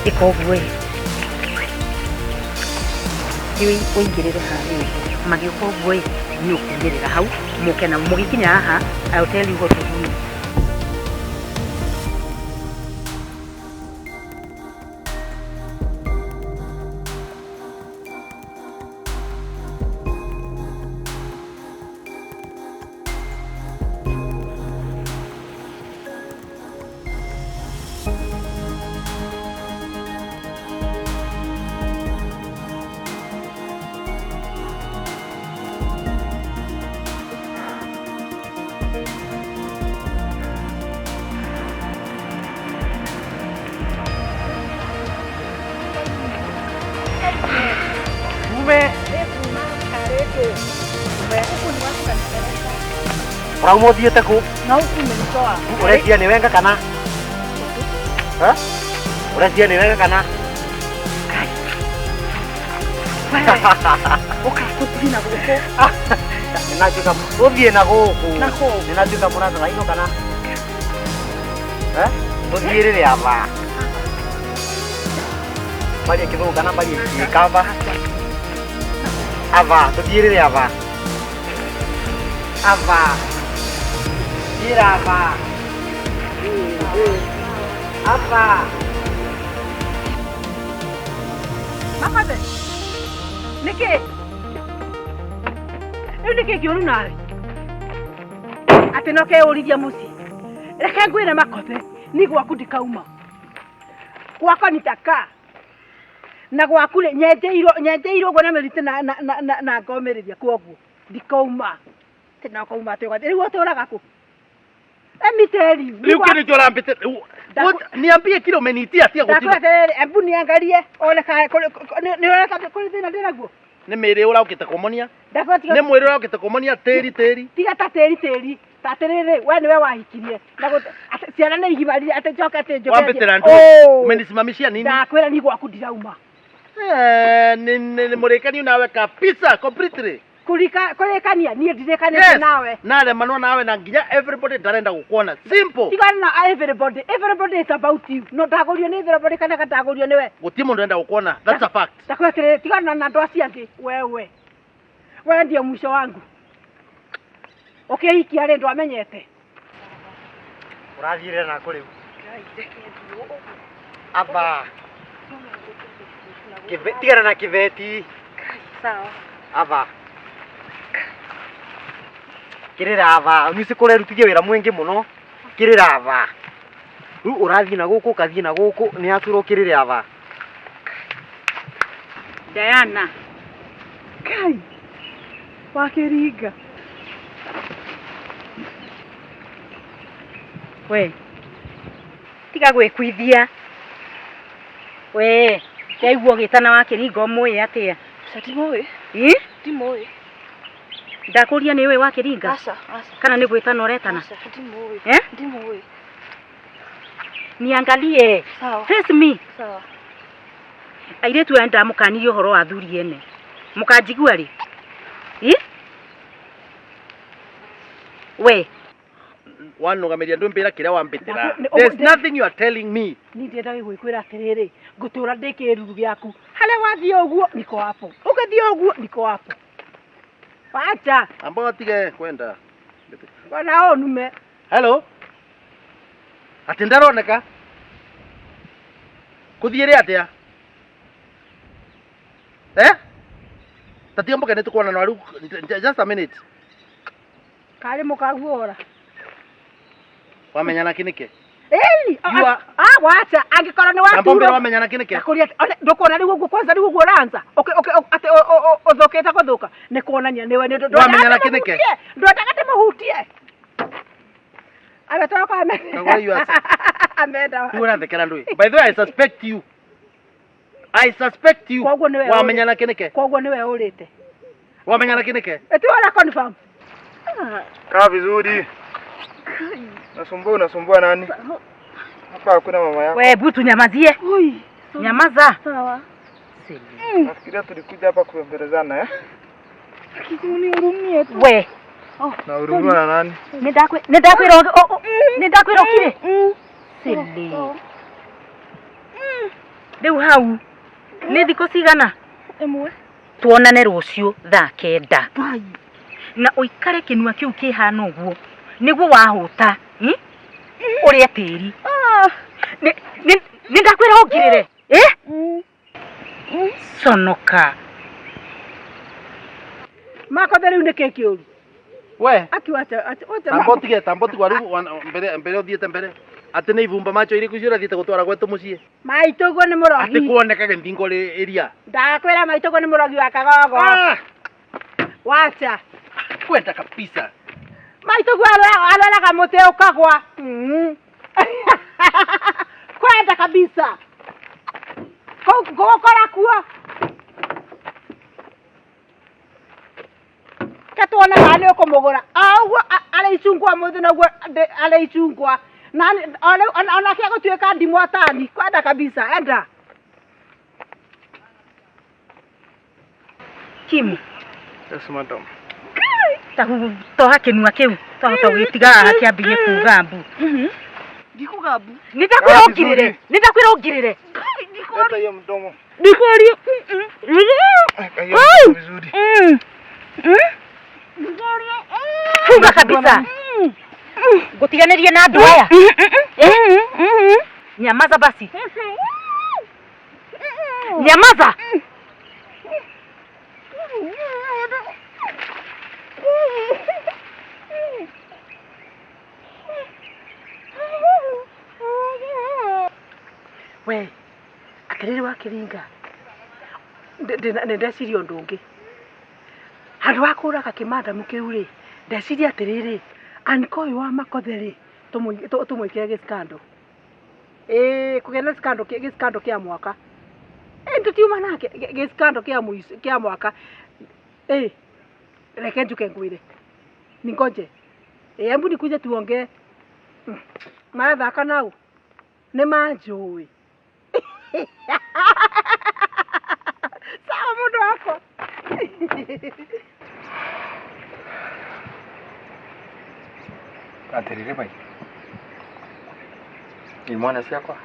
Ĩka ũguo ĩ. Rĩu ũingĩrĩre harĩa ũguo. Magĩũka ũguo ĩ, nĩ ũkumĩrĩra hau mũke na mũgĩkinya haha I will tell you what to do. Urauma ũthiĩte kũ? Ũrecia nĩ wenga kana? Ha? Ũrecia nĩ wenga kana? Ũka tũthiĩ na gũkũ. Nĩnatuĩka tũthiĩ na gũkũ. Na kũ? Nĩnatuĩka mũrata thaa ino kana? Eh? Tũthiĩ rĩrĩ aba. Marie kĩthũngũ kana marie gĩkamba? Aba, tũthiĩ rĩrĩ aba. Aba. Thiĩra aba. Aba. Makothe. Nĩkĩ? Rĩu nĩkĩ kĩũru nawe? Atĩ no keyũrithia mũciĩ. Reke ngwĩre Makothe, ni gwaku ndikauma. Gwakwa nitakaa. Na gwaku rĩ, nyenjeirwo ũguo na mĩrita na ngomĩrĩria kwoguo. Ndikauma. Atĩ no kauma atĩ ũgathiĩ. Rĩu ũtũraga kũ? Let me tell you. Rĩu kĩndũ kĩo ũrambĩte niambie kile umeniitia tia gũtirĩ. Ndakwĩra atĩrĩrĩ, embu niangarie one kana nĩ ũrona kũrĩ thĩna ndĩ naguo. Nĩ mĩĩrĩ ũraũkĩte kũmonia. Ndakwĩra tiga Nĩ mwĩrĩ ũraũkĩte kũmonia tĩri tĩri. Tiga ta tĩri tĩri. Ta atĩrĩrĩ, we nĩwe wahikirie. Na atĩ ciana nĩ igimarire atĩ njoke atĩ njoke. Wambĩtĩra ndũ. Umenisimamishia nini? Ndakwĩra ni gwaku ndirauma. Nĩ mũrĩkaniu nawe kabisa completely. Kũrĩkania niĩ ndirĩkanĩte Yes. nawe. Naremanwo nawe na nginya everybody ndarenda gũkuona. Simple. Tigana na everybody. Everybody is about you. No ndagũrio nĩ everybody kana ndagũrio nĩwe. Gũtirĩ mũndũ ũrenda gũkuona. That's a fact. Ndakwĩra atĩrĩrĩ, tigana na andũ acio angĩ. Wewe. Wewe ndio mwisho wangu. Ũkĩhikia rĩ ndwamenyete. Ũrathiĩre nakũ rĩu? Aba. Tigana na kĩbeti. Sawa. Aba. Kĩrĩra aba. Nĩũcĩ kũrerutithia wĩra mwingĩ mũno. Kĩrĩra aba. Rĩu ũrathiĩ na gũkũ ũkathiĩ na gũkũ nĩ atwĩra ũkĩrĩre aba. Diana. Kai. Wakĩringa. We. Tiga gwĩkuithia. We, ndaigua ũgĩtana wakĩringa ũmũĩ atĩa? Aca ndimũĩ. Ĩ? Ndimũĩ. Ndakũria nĩ ũĩ wakĩringa? Aca, aca. Kana nĩ gwĩtana ũretana? Aca, ndimũĩ. Eh? Ndimũĩ. Niangalie. Sawa. Face me. Sawa. Airĩtu aya ndamũkanirie ũhoro wa athuri ene. Mũkanjigua rĩ? Ĩ? We. Wanũgamĩria ndũmbĩra kĩrĩa wambĩtĩra. There's nothing you are telling me. Niĩ ndĩrenda gũkwĩra atĩrĩrĩ, ngũtũra ndĩ kĩruru gĩaku. Harĩa wathiĩ ũguo niko hapo. Ũgĩthiĩ ũguo niko hapo. Wacha. Amba watige kwenda. Ona ũnume. Hello. Atĩ ndaroneka. Kũthiĩre atĩa? Eh? Tatiga mboke nĩtũkuona no rĩu just a minute. Karĩ mũkaguora. Wamenyana kĩ nĩkĩ? Ĩni. Ah, wacha angĩkorwo nĩ Amba mbere waturwo. wamenyana kĩ nĩkĩ? Ndakũria ndũkuona rĩu ũguo kwanza rĩu ũguo ũranza. Atĩ ũthũkĩte gũthũka. Nĩ kuonania nĩwe nĩ ũndũ. Wamenyana kĩ nĩkĩ? Ndwendaga ndĩmũhutie. Agatoroka amenda. Kagũra you are Amenda. Rĩu ũrathekera ndũĩ. By the way, I suspect you. I suspect you. Koguo nĩwe Wamenyana kĩ nĩkĩ? Koguo nĩwe ũrĩte. Wamenyana kĩ nĩkĩ? Eti wala confirm. Kaa vizuri. Nasumbua, unasumbua nani? Hapa hakuna mama yako. We, butu nyamazie. Nyamaza. Sawa. Nafikiria tulikuja hapa kubembelezana eh? Unihurumie tu. We. Na hurumiwa na nani? Nĩ ndakwĩra ũkire. Silly. Rĩu hau nĩ thikũ cigana? Ĩmwe. Tuonane rũciũ thaa 9. Na ũikare kĩnua kĩu kĩhana ũguo nĩguo wahũta ũrĩe tĩri. Nĩ ndakwĩra ũngirĩre. Eh? Conoka. Makothe rĩu nĩ kĩ kĩũru? We. Akiwacha wacha. Tamba ũtige, tamba ũtigwa rĩu mbere mbere ũthiĩte mbere. Atĩ nĩ ibumba macho irĩkũ icio ũrathiĩte gũtwara gwetũ mũciĩ? Maitũ guo nĩ mũrogi. Atĩ kuonekage thingo ĩria. Ndakwĩra maitũ guo nĩ mũrogi wa kagogo. Wacha. Kwenda kabisa. Maitũ guo aroraga mũtĩ ũkagwa. Kwenda kabisa. Gũgũkora kuo. Ketuone kana nĩ ũkũmũgũra. O ũguo arĩ icungwa mũthĩ noguo arĩ icungwa. Na onake agũtuĩka ndimũ atani. Kwenda kabisa, enda. Kim. Yes, madam. Toha kĩnua kĩu. Twahota gwĩtiga haha kĩambie kuga mbu. Ndikuga mbu. Nĩ ndakwĩra ũngirĩre. Nĩ ndakwĩra ũngirĩre. Leta hiyo mdomo. Ndikũria. Weka hiyo mdomo vizuri. Funga kabisa. Ngũtiganĩrie na andũ aya. Nyamaza basi. Nyamaza. We, atĩrĩrĩ wakĩringa. Nĩ ndeciria ũndũ ũngĩ. Handũ ha kũraga kĩmandamu kĩu rĩ, ndeciria atĩrĩrĩ, anko ũyũ wa Makothe rĩ, Tũmwĩkĩre gĩskando. Ĩĩ kũgĩa na scandal gĩskando kĩa mwaka. Ĩ tũtiuma nake gĩskando kĩa mũico kĩa mwaka. Ĩ reke njuke ngwĩre. Ningoje. Ĩ hebu nikuje tuongee. Marathaka nau. Nĩ manjũĩ. Sawa mũndũ wakwa. Atĩrĩrĩ bai, imwana ciakwa,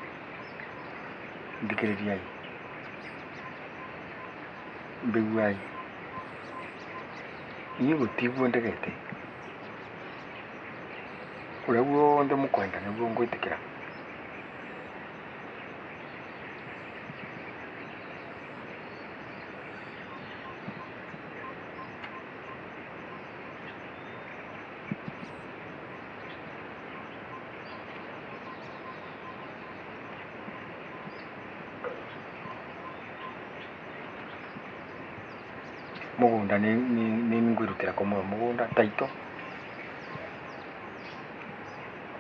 thikĩrĩriai, mbiguai, niĩ gũtiguo ndegete, ũrĩa guothe mũkwenda nĩguo ngwĩtĩkĩra. Mũgũnda nĩ ngwĩrutĩra kũmũhe mũgũnda taitũ.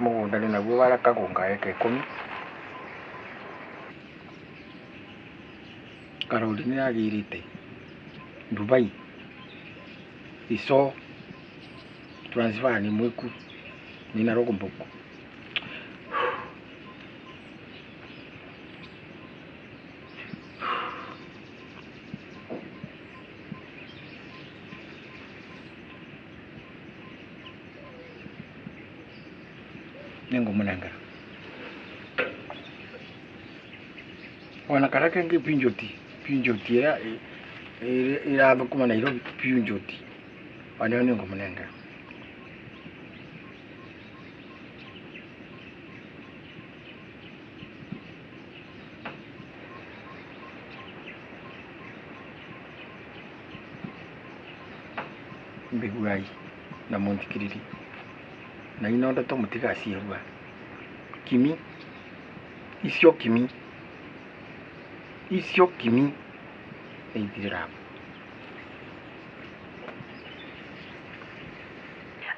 Mũgũnda ndĩ naguo wa kagunga eka ikũmi. Karori nĩ yagĩrĩte Dubai ico transfer nĩ mwĩku nĩ na logbook. Nĩngũmũnengera ona kana kengĩ pinjoti pinjoti ĩrĩa ĩrathũkũma Nairobi pinjoti onayo nĩngũmũnengera. Mbiguai na mũnthikĩrĩrie na ino ndeto mũtigaciĩgua kimi icio kimi icio kimi nĩ ithirĩra.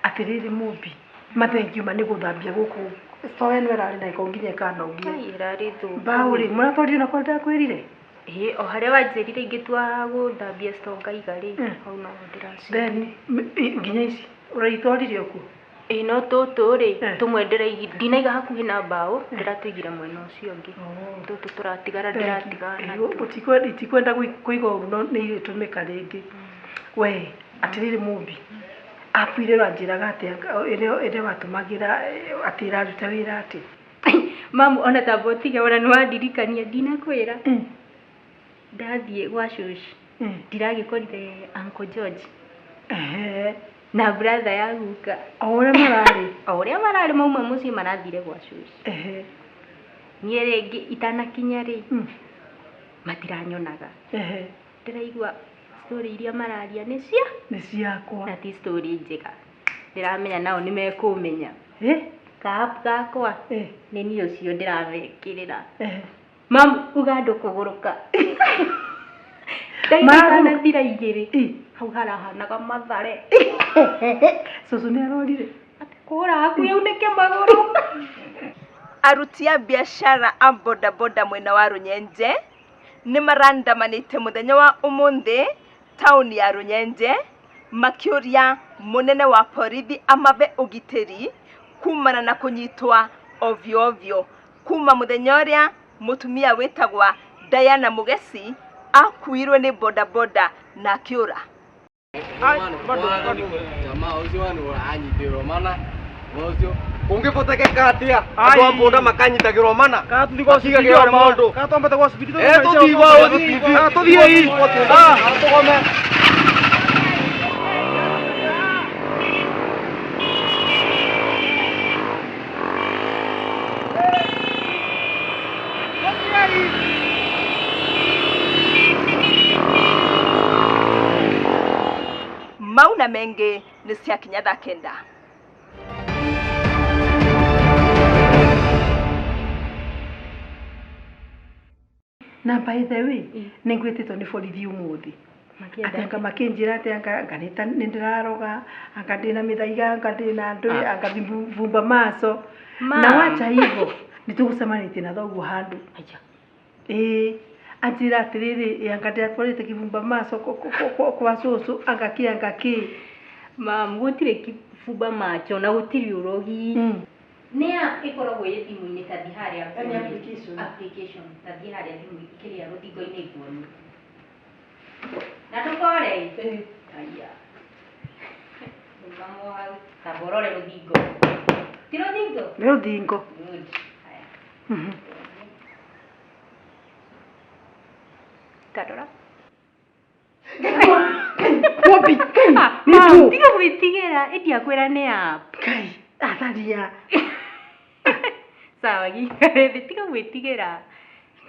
Atĩrĩrĩ Mũmbi, mathengio ma nĩ gũthambia gũkũ store ĩno ĩrarĩ na gĩko nginya ĩkanogia. Ai, ĩrarĩ thũku. Mbaũ rĩ, mũratwarire na kũrĩa ndakwĩrire? Ĩĩ, o harĩa wanjĩrire ingĩtua gũthambia store ngaiga rĩ, hau noho ndĩraci. Then nginya ici ũraitwarire o kuo? Ĩĩ no tũtũ rĩ, tũmwe ndĩraigire, ndinaiga hakuhĩ na mbaũ, ndĩratũigire mwena ũcio ũngĩ. Tũtũ tũratigara ndĩratigana natuo. Itikwenda kũigwo ũru no nĩ irĩtũmĩka rĩngĩ. We, atĩrĩrĩ Mũmbi, app ĩrĩa ũranjĩraga atĩa ĩrĩa watũmagĩra atĩ ĩraruta wĩra atĩa? Mamu ona tamba ũtige ona nĩ wandirikania ndinakwĩra. Ndathiĩ gwa cũcũ ndiragĩkorire Uncle George na brother ya guka. O ũrĩa mararĩ. O ũrĩa mararĩ mauma mũciĩ marathire gwa cũcũ. Niĩ rĩngĩ itanakinya rĩ, matiranyonaga. Ndĩraigua story iria mararia nĩ cia nĩ ciakwa na ti story njega. Ndĩramenya nao nĩ mekũmenya. Ka app gakwa nĩ niĩ ũcio ndĩramekĩrĩra. Mamu uga andũ kũgũrũka. Ndagĩka itanathira igĩrĩ hau harahanaga mathare. Cũcũ nĩ arorire. Atĩ kũra hakuhĩ aunĩke magũrũ. Aruti a biacara a bodaboda mwena wa Rũnyenje nĩ marandamanĩte mũthenya wa ũmũthĩ taũni ya Rũnyenje makĩũria mũnene wa borithi amabe ũgitĩri kumana na kũnyitwa ovyo ovyo kuma mũthenya ũrĩa mũtumia wĩtagwa Diana Mugesi akuirwo nĩ bodaboda na akĩũra. Jamaa ũcio wanu ũranyitĩrwo mana ũcio kũngĩbotekeka atĩa andũ a mbũnda makanyitagĩrwo mana makigagĩrwo maũndũ Eh, tũthiĩ gwa OCPD. Tũthiĩ tũgome. Mau na mengĩ nĩ ciakinya thaa kenda. Na by the way, nĩ ngwĩtĩtwo nĩ borithi ũmũthĩ. Atĩ anga makĩnjĩra atĩ anga anga nĩ ndĩraroga, anga ndĩna mĩthaiga, anga ndĩna ndũĩ, anga vumba maso. Na wacha hivyo nĩ tũgũcemanĩtie na thoguo handũ. Ĩĩ anjĩra atĩrĩrĩ, ĩ anga ndĩratwarĩte kĩbumba maso kwa cũcũ, anga kĩ anga kĩ. Mam, gũtirĩ kĩbumba macho na gũtirĩ ũrogi. Nĩ app ĩkoragwo ĩ thimũ-inĩ ta thiĩ harĩa Yaani application. Application ta thiĩ harĩa thimũ kĩrĩa rũthingo-inĩ nguonie. Na ndũkore ĩ. Aya. Rũgama o hau. Tamba ũrore rũthingo. Ti rũthingo? Nĩ rũthingo. Good. Haya. Ta rora. Mũmbi, Ngai, nĩ Mam, ndũ. tiga gwĩtigĩra ĩndi akwĩra nĩ app. Ngai, atharia. Sawa gĩikare thĩ tiga gwĩtigĩra.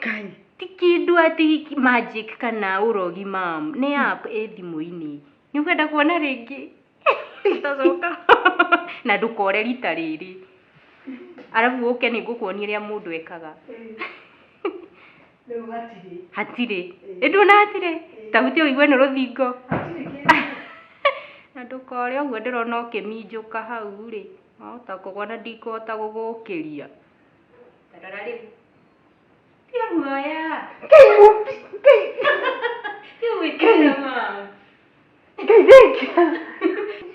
Ngai. Ti kĩndũ atĩ magic kana ũrogi mam, nĩ app ĩ thimũ-inĩ. Nĩ ũkwenda kuona rĩngĩ? Ũtacoka. Na ndũkore rita rĩrĩ. Arabu ũke nĩ ngũkuonia ũrĩa mũndũ ekaga. Rĩu hatirĩ. Hatirĩ. Ĩ nduona hatirĩ? Ta hutia ũigue nĩ rũthingo. Na ndũkore ũguo ndĩrona ũkĩminjũka hau rĩ, wahota kũgwa na ndikũhota gũgũkĩria. Ta rora rĩu. Tiga guoya. Ngai mũmbi, Ngai. Tiga gwĩtigĩra mama. Ngai thengia.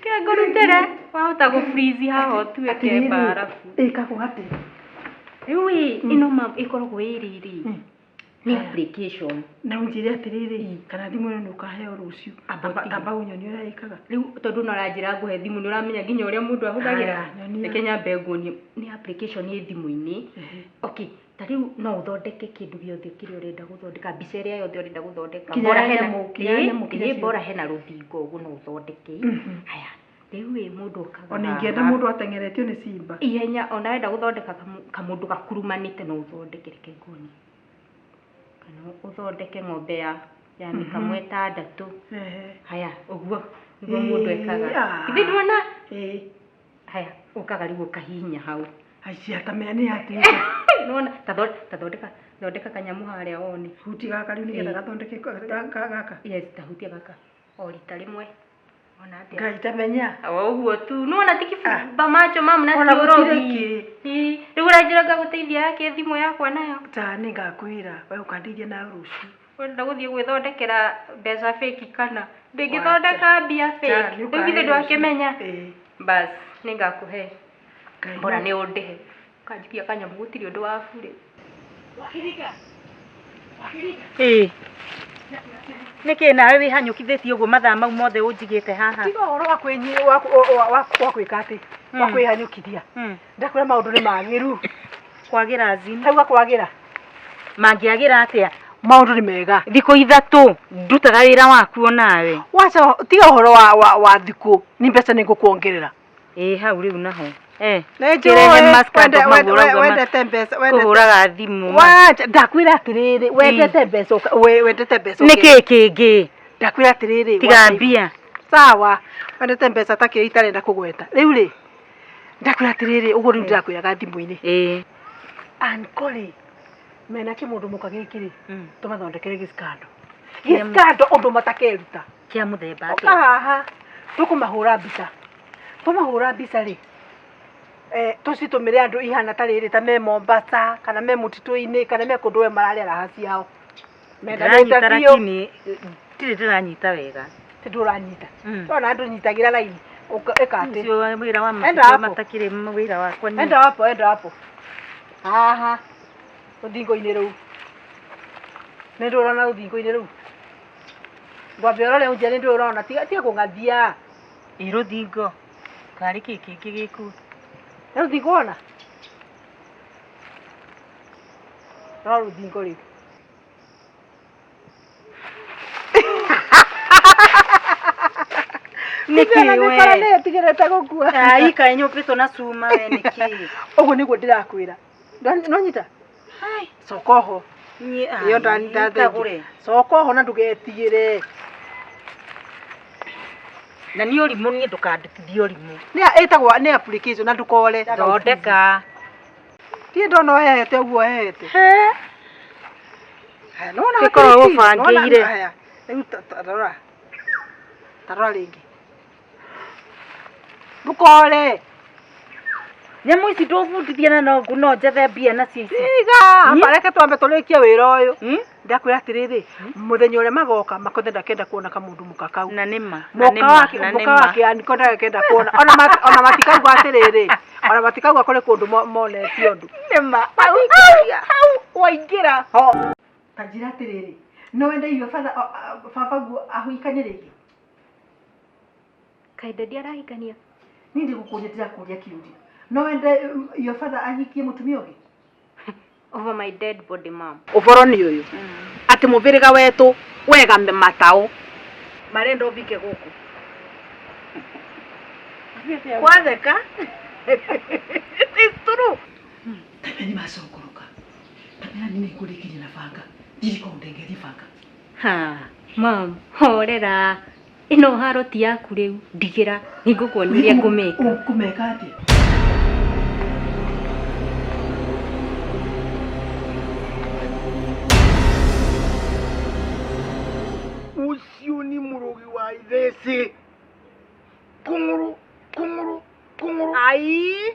Kĩa ngũrutĩre wahota gũ freeze haha ũtuĩke Atĩrĩrĩ, mbarabu. ĩkagwo atĩa? Rĩu ĩ ĩno ma ĩkoragwo ĩ rĩrĩ nĩ application. Na ũnjĩre atĩrĩrĩ, kana thimũ ĩno nĩ ũkaheo rũciũ. Amba ũtige. Amba ũnyonie ũrĩa ĩkaga. Rĩu tondũ no ũranjĩra ngũhe thimũ nĩ ũramenya nginya ũrĩa mũndũ ahũthagĩra. Haya, nyonia. Reke nyambe nguonie nĩ application ĩ thimũ-inĩ. Okay, ta rĩu no ũthondeke kĩndũ gĩothe kĩrĩa ũrenda gũthondeka, mbica ĩrĩa yothe ũrenda gũthondeka. Nginya Bora ya hena nyamũ, nginya ya ĩĩ, nyamũ, nginya ĩĩ, ciothe. bora hena rũthingo ũguo no ũthondeke. Haya, rĩu ĩ mũndũ okaga Ona ingĩenda haha. mũndũ ateng'eretio nĩ simba. Ihenya ona wenda gũthondeka kamũndũ gakurumanĩte no ũthondeke, reke nguonie. Kana ũthondeke ng'ombe ya mĩkamo ĩtandatũ. Haya, ũguo nĩguo mũndũ ekaga. Githĩ nduona? Haya, ũkaga rĩu ũkahihinya hau. Aicia ta menya nĩ yatuĩka. Nĩwona, ta thondeka, thondeka kanyamũ harĩa wone. Hutia gaka rĩu nĩgetha gathondeke gaka. Yes, ta hutia gaka. O rita rĩmwe. Wona atĩa? Ngai ta menya. O ũguo tu. Nĩwona ti kĩbumba macho mamu na Ona ti gũtirĩ ũrogi. kĩ. Ĩ, rĩu ũranjĩra ngagũteithia yakĩ thimũ yakwa nayo? Ta nĩ ngakwĩra, we ũkandeithia nayo rũciũ. Ũrenda gũthiĩ gwĩthondekera mbeca fake kana? Ndingĩthondeka mbia fake. Ta, nĩ Rĩu githĩ ũkahe ndwakĩmenya? Ĩ. Bas, nĩ ngakũhe. Ngai Bora no. nĩ ũndĩhe. Ũkanjikia kanyamũ gũtirĩ ũndũ wa burĩ. Ĩĩ. Nĩkĩ nawe wĩhanyũkithĩtie ũguo mathaa mau mothe ũnjigĩte haha? Tiga ũhoro wa kwĩnyi wa wa wa kwĩka atĩ wa kwĩhanyũkithia. Ndakwĩra maũndũ nĩ magĩru. Kwagĩra azin. Tauga kwagĩra. Mangĩagĩra atĩa? Maũndũ nĩ mega. Thikũ ithatũ ndutaga wĩra waku onawe. Wacha tiga ũhoro wa wa wa thikũ ni mbeca nĩ ngũkuongerera. Ĩĩ hau rĩu naho. Eh. Nĩ Kĩrehe njũĩ mascandal mau ũrauga wendete mbeca wendete kũhũraga thimũ. Wacha ndakwĩra atĩrĩrĩ wendete mbeca wendete mbeca Nĩ kĩĩ kĩngĩ? Ndakwĩra atĩrĩrĩ Tiga wacha mbia. Sawa wendete mbeca ta kĩrĩa itarenda kũgweta. Rĩu rĩ ndakwĩra atĩrĩrĩ ũguo rĩu ndĩrakwĩraga thimũ-inĩ. Ĩĩ. Ankore mena kĩmũndũ mũka gĩkĩ rĩ tũmathondekere gĩskando. Gĩskando ũndũ matakeruta. Kĩa mũthemba atĩa? Ũka haha tũkũmahũra mbica. Twamahũra mbica rĩ tũcitũmĩre andũ ihana ta rĩrĩ ta me Mombasa kana me mũtitũ-inĩ kana me kũndũ we mararĩa raha ciao. Mendanĩte Ndĩranyita biũ. lakini ndirĩ ndĩranyita wega. Ti ndũranyita. Ndona andũ nyitagĩra raini. Ĩka atĩ. Ũcio wĩra wa Enda matukũ hapo. matakĩrĩ wĩra wakwa niĩ. Enda hapo, enda hapo. Haha. Rũthingo-inĩ rũu. Nĩ ndũrona rũthingo-inĩ rũu. Ngwambe ũrore ũnjĩre nĩ ndũrona. Tiga tiga kũng'athia. Ĩ rũthingo. Karĩ kĩ kĩngĩ gĩkuo? Nĩ rũthingo wona? No rũthingo rĩu. Nĩkĩ Nĩ we? kora nĩ ĩtigĩrĩte gũkua. Ai kaĩ nyũmbĩtwo na cuma we nĩkĩ? Ũguo nĩguo ndĩrakwĩra. Nonyita? Coka oho. Niĩ Ĩyo ai, ndathengia. Coka oho na ndũgetigĩre. Na niĩ ũrimũ niĩ ndũkandutithie ũrimũ. Nĩ ĩtagwo nĩ application na ndũkore. Thondeka. Ndirĩ ndona ũhehete ũguo ũhehete. Haya, nĩwona Gĩkoragwo hatirĩ key? Nĩwona- ũbangĩire. haya, Rĩu tarora. Tarora rĩngĩ. Ndũkore. Nyamũ ici ndũbundithia na no no njethe mbia nacio ici. Tiga, amba reke twambe tũrĩkie wĩra ũyũ. Ndakwĩra atĩrĩrĩ, mũthenya ũrĩa magoka makothe ndakenda kuona kamũndũ mũka kau. Na nĩma. Na Mũka nĩma. wake Na mũka nĩma. wake aniko ndakenda kuona. Ona ona matikauga atĩrĩrĩ, ona matikauga kũrĩ kũndũ monete ũndũ. Nĩma. Hau hau waingĩra ho. Ta njĩra atĩrĩrĩ, no wende irio baba guo ahikanie rĩngĩ? Kaĩ daddy arahikania? Niĩ ndigũkũria ndĩrakũria kĩũria. No wende your father ahikie mũtumia ũngĩ? Over my dead body mom. Ũboro nĩ ũyũ atĩ mũbĩrĩga wetũ wega mataũ marenda ũbike gũkũ kwatheka. It is true. Tamenya nĩ macokoroka. Tamenya nĩ nĩngũrĩkirie na banga. Ndirĩ kũu ndengerie banga. Ha, mom, horera. Ĩno haro ti yaku rĩu. Ndigĩra, nĩngũkuonia ũrĩa ngũmĩka. Ũkũmeka atĩa? Ũcio nĩ mũrogi wa itheci. Kũng'ũrũ, kũng'ũrũ, kũng'ũrũ. Ai!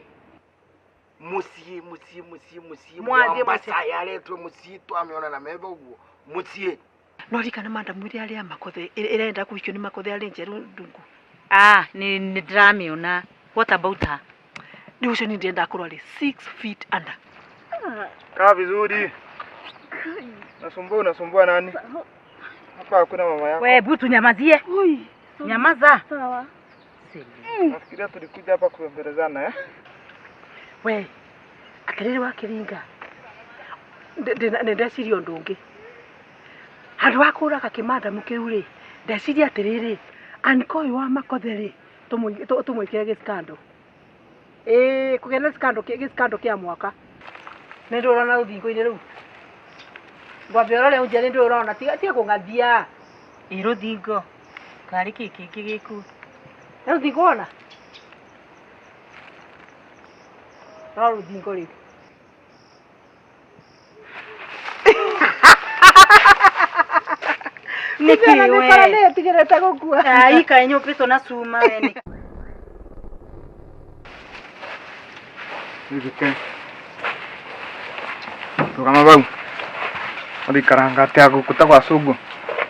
Mũciĩ, mũciĩ, mũciĩ, mũciĩ. Mwathiĩ mũciĩ. Mwambasa yaretwo mũciĩ twamĩona na metho ũguo. Mũciĩ. No ririkana madam ĩrĩa arĩa makothe ĩrenda kũhikio nĩ makothe arĩ njerũ ndungu. Ah, nĩ nĩ ndĩramĩona. What about her? Rĩu ũcio niĩ ndĩrenda akorwo arĩ 6 feet under. Kaa vizuri. Nasumbua, unasumbua nani? Hapa hakuna mama yako. We butu nyamazie. Nyamaza. Sawa. Nafikiria tulikuja hapa kubembelezana eh? We, atĩrĩrĩ wakĩringa. Nĩ ndeciria ũndũ ũngĩ. Handũ ha kũraga kĩmandamu kĩu rĩ, ndeciria atĩrĩrĩ, anko ũyũ wa makothe rĩ, tũmwĩkĩre gĩskando. Ĩĩ, kũgĩa na gĩskando kĩa mwaka. Nĩ ndũĩ ũrona rũthingo-inĩ rũu? Ngwambe ũrore ũnjĩre nĩ ndũĩ ũrona, tiga kũng'athia. Ĩ rũthingo. Karĩ kĩ kĩngĩ gĩkuo? Nĩ rũthingo wona? Rora rũthingo rĩu. Nĩkĩ we? Nĩ ĩtigĩrĩte gũkua. Ai kaĩ nyũmbĩtwo na cuma we nĩ. Ithike. Rũgama bau. Ũrĩikaranga atĩa gũkũ ta gwa cũngũ.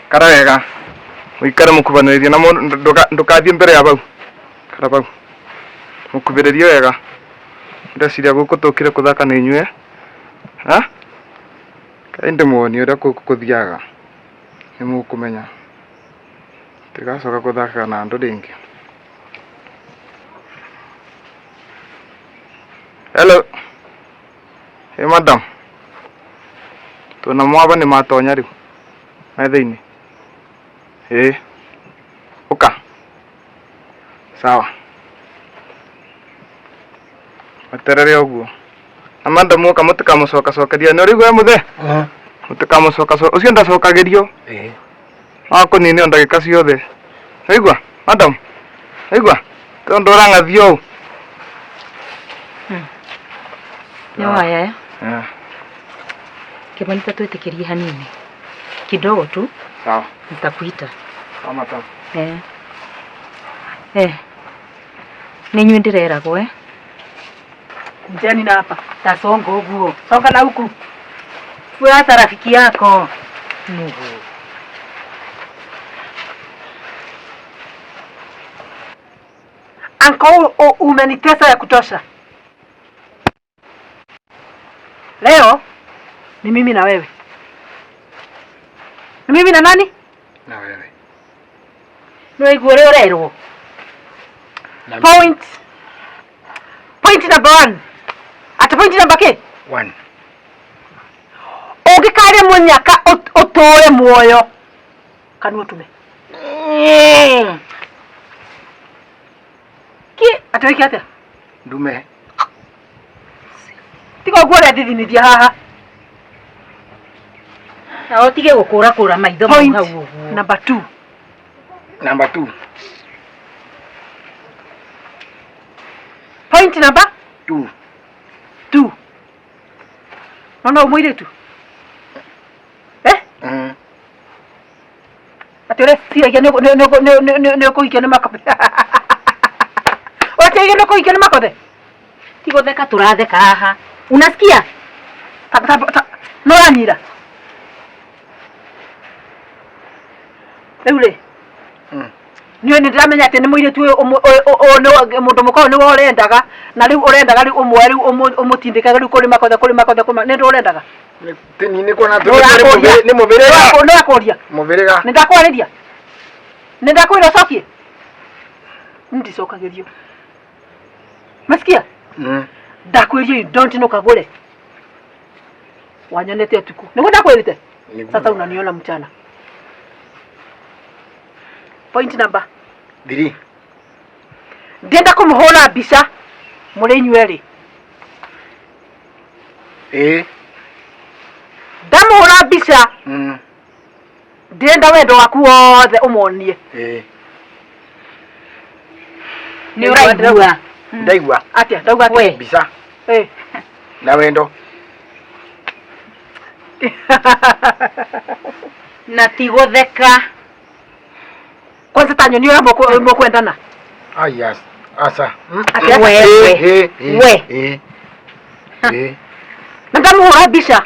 Ikara wega. Ũikare mũkubanĩrĩrie na mũndũ ndũkathiĩ mbere ya bau. Ikara bau. Mũkubĩrĩrie wega. Ndeciria gũkũ tũkire kũthaka nĩ inyuĩ. Ha? Kaĩ ndĩmuonie ũrĩa gũkũ kũthiaga. Nĩ mũkũmenya. Ndigacoka gũthakaga na andũ rĩngĩ. Hello. Hey madam. Twĩna mwaba nĩ matonya rĩu. Me thĩinĩ. Ĩĩ. Ũka. Sawa. Weterere ũguo. Na madam ũka mũtikamũcokacokeria. Nĩ ũraigua we mũthee? Mũtikamũcokacokeria. Ũcio ndacokagĩrio. Ĩĩ. Wakũnine o ndagĩka ciothe. Waigua madam? Waigua? Tondũ ũrang'athia ũũ. Nĩ waya eh? Eh, Kĩmani ta twĩtĩkĩrie hanini kidogo tu sawa. nitakuita. Sawa madam. Eh. Eh. Nĩ inyuĩ ndĩreragwo eh? Kujeni na hapa. Tasonga ũguo. Songa na huku. Fuata rafiki yako. Nuhu. Anko, umenitesa ya kutosha. Leo ni mimi na wewe. Ni mimi na nani? Na wewe. Nĩ waigua ũrĩa ũrerwo? Na Point. Point number one. Ati point number kĩ? One. Ũngĩkarĩa mũnyaka ũtũre muoyo. Kanua ũtume. Kĩ? Ati wĩke atĩa? Ndume. Tiga ũguo ũrethithinithia haha. Na ũtige gũkũrakũra maitho mau Point hau ũguo. number two. Number two. Point number Two. two. Nona ũyũ mũirĩtu? Eh? Atĩ ũreciragia nĩ ũkũhikio nĩ makothe. Ũreciragia nĩ ũkũhikio nĩ makothe. Ti gũtheka tũratheka haha. Unasikia? No ũranyira. Rĩu rĩ, niĩ nĩ ndĩramenya atĩ nĩ mũirĩtu ũyũ mũndũ mũka ũyũ nĩwe ũrendaga na rĩu ũrendaga rĩu ũmwe rĩu ũmũtindĩkage rĩu kũrĩ makothe kũrĩ makothe kũrĩ nĩ ndũ ũrendaga. Nĩ kuona nĩ mũbĩrĩga. Nĩ ũrakũria. Mũbĩrĩga. Nĩ ndakwarĩria. Nĩ ndakwĩra ũcokie. Ndicokagĩrio. Masikia? Ndakwĩria you don't know kagũre. Wanyonete ũtukũ. Nĩguo ndakwĩrĩte? Sasa unaniona mchana. Point number 3. Ndĩrenda kũmũhũra mbica mũrĩ inyuerĩ. Ĩĩ. Ndamũhũra mbica ndĩrenda wendo waku wothe ũmonie. Ĩĩ. Nĩ ũraigua? Ndaigua. Atĩa? Ndauga atĩa? Mbica Eh. na wendo. Na ti gũtheka. Kwanza ta nyoni ũrĩa mũkwendana. Ah yes. Asa. Atĩa? We, Eh, eh, we. Eh. Eh. Na ndamũhũra mbica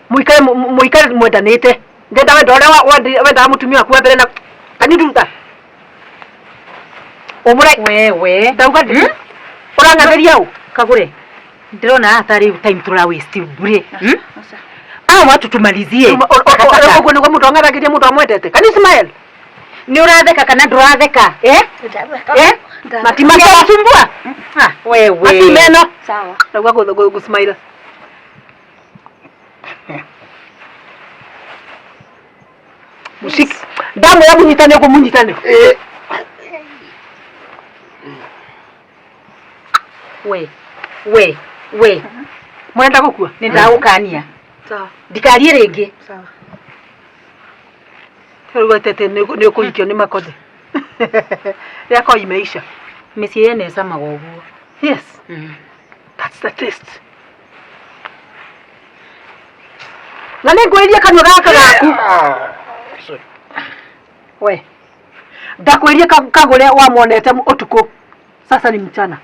mũikare mũikare mwendanĩte. Ndĩrenda wendo ũrĩa wendaga mũtumia waku wa mbere na can you do that? Ũmũre Wewe. Ndauga ndĩ ũrang'athĩria ũ? Kagure. Ndĩrona haha tarĩ time tũra waste bure. Hmm? Hawa watu tumalizie. Ũguo nĩguo mũndũ ang'athagĩria mũndũ amwendete. Can you smile? Nĩ ũratheka kana ndũratheka? Eh? Eh? Matimakĩrasumbua? Ah, wewe. Matimeno. Sawa. Ndauga gũsmile. Mushiki. Ndamwĩra mũnyitane ũguo mũnyitane. We. We. We. Mũrenda gũkua? Nĩ ndagũkania. Sawa. Ndikarie rĩngĩ. Sawa. Rĩu atete nĩ ũkũhikio nĩ makothe. Yako imeisha. Mĩciĩ yene ĩcamaga ũguo. Yes. That's the taste. Na nĩ ngwĩrie kanua gaka gaku. We. Ndakwĩrie kagũre wamuonete ũtukũ. Sasa ni mchana.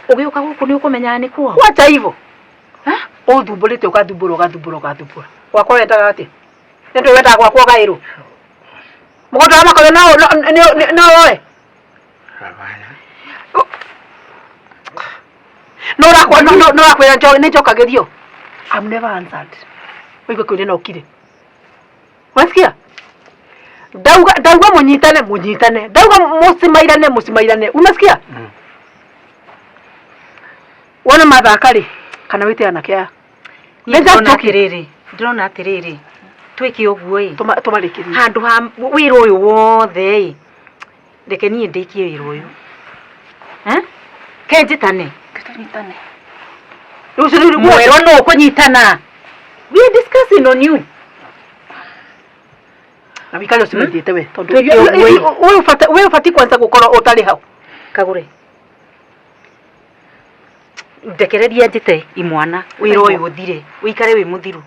Ũgĩũka gũkũ nĩ ũkũmenyaga nĩ kwao? Wacha hivyo. Ũthumbũrĩte ũgathumbũra ũgathumbũra ũgathumbũra. Gwakwa wendaga atĩa? Nĩ ndũĩ wendaga gwakwa ũgaĩrwo. Mũgũnda wa makothe no woe. No ũrakwa no ũrakwĩra nĩ njokagĩrio. I've never answered. Ũigue kĩũria na ũkire. Wasikia? Ndauga ndauga mũnyitane mũnyitane. Ndauga mũcimairane mũcimairane. Unasikia? Wona mathaka rĩ kana wĩte anake aya. Niĩ ndĩrona atĩrĩrĩ, ndĩrona atĩrĩrĩ, twĩke ũguo ĩ. Tũmarĩkĩrie. Handũ ha wĩra ũyũ wothe ĩ, reke niĩ ndĩkie wĩra ũyũ. Eh? Ke njĩtane. Tũnyitane. Mwerwo nũ ũkũnyitana. We are discussing on you. Na wikare ũcimaithĩte we tondũ Twĩke ũguo ĩ. we ũbatiĩ kwanza gũkorwo ũtarĩ hau. Kagũre. Ndekereria njĩte imwana wĩra ũyũ ũthire, ũikare wĩ mũthiru.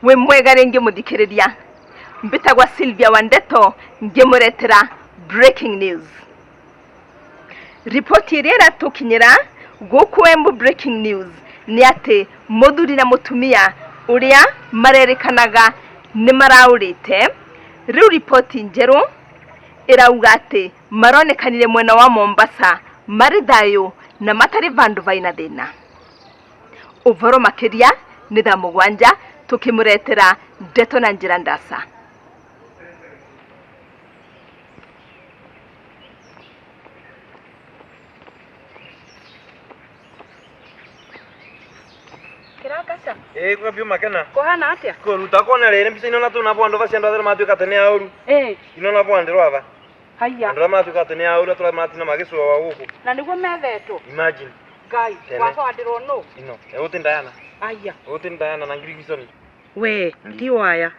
Wĩ mwega rĩngĩ mũthikĩrĩria, mbĩtagwa Sylvia Wandeto ngĩmũretera breaking news. Riboti ĩrĩa ĩratũkinyĩra gũkũ Embu breaking news nĩ atĩ mũthuri na mũtumia ũrĩa marerĩkanaga nĩ maraũrĩte, rĩu riboti njerũ ĩrauga atĩ maronekanire mwena wa Mombasa marĩ thayũ na matarĩ vandũ vaina thĩna. Ũvoro makĩria nĩ thaa 7 tũkĩmũretera ndeto na njĩra ndasa. Kĩrangaca. Ĩĩ kwa biũ makena. Kũhana atĩa? Kũruta kona rĩrĩ mbica ino na tuna bwandu bacia andu athera matuĩka atĩ nĩ aũru. Ĩĩ. Ino na bwandirwo aba. Haiya. Andũ arĩa maratuĩka atĩ nĩ aũru atũra maratinda magĩcũa gũkũ. Na nĩguo methetwo. Imagine. Ngai, Tene. wabwandirwo nũ? Ino. Ĩgũti Diana. Aya. Ĩgũti Diana na Ngirigiconi. We, ti waya.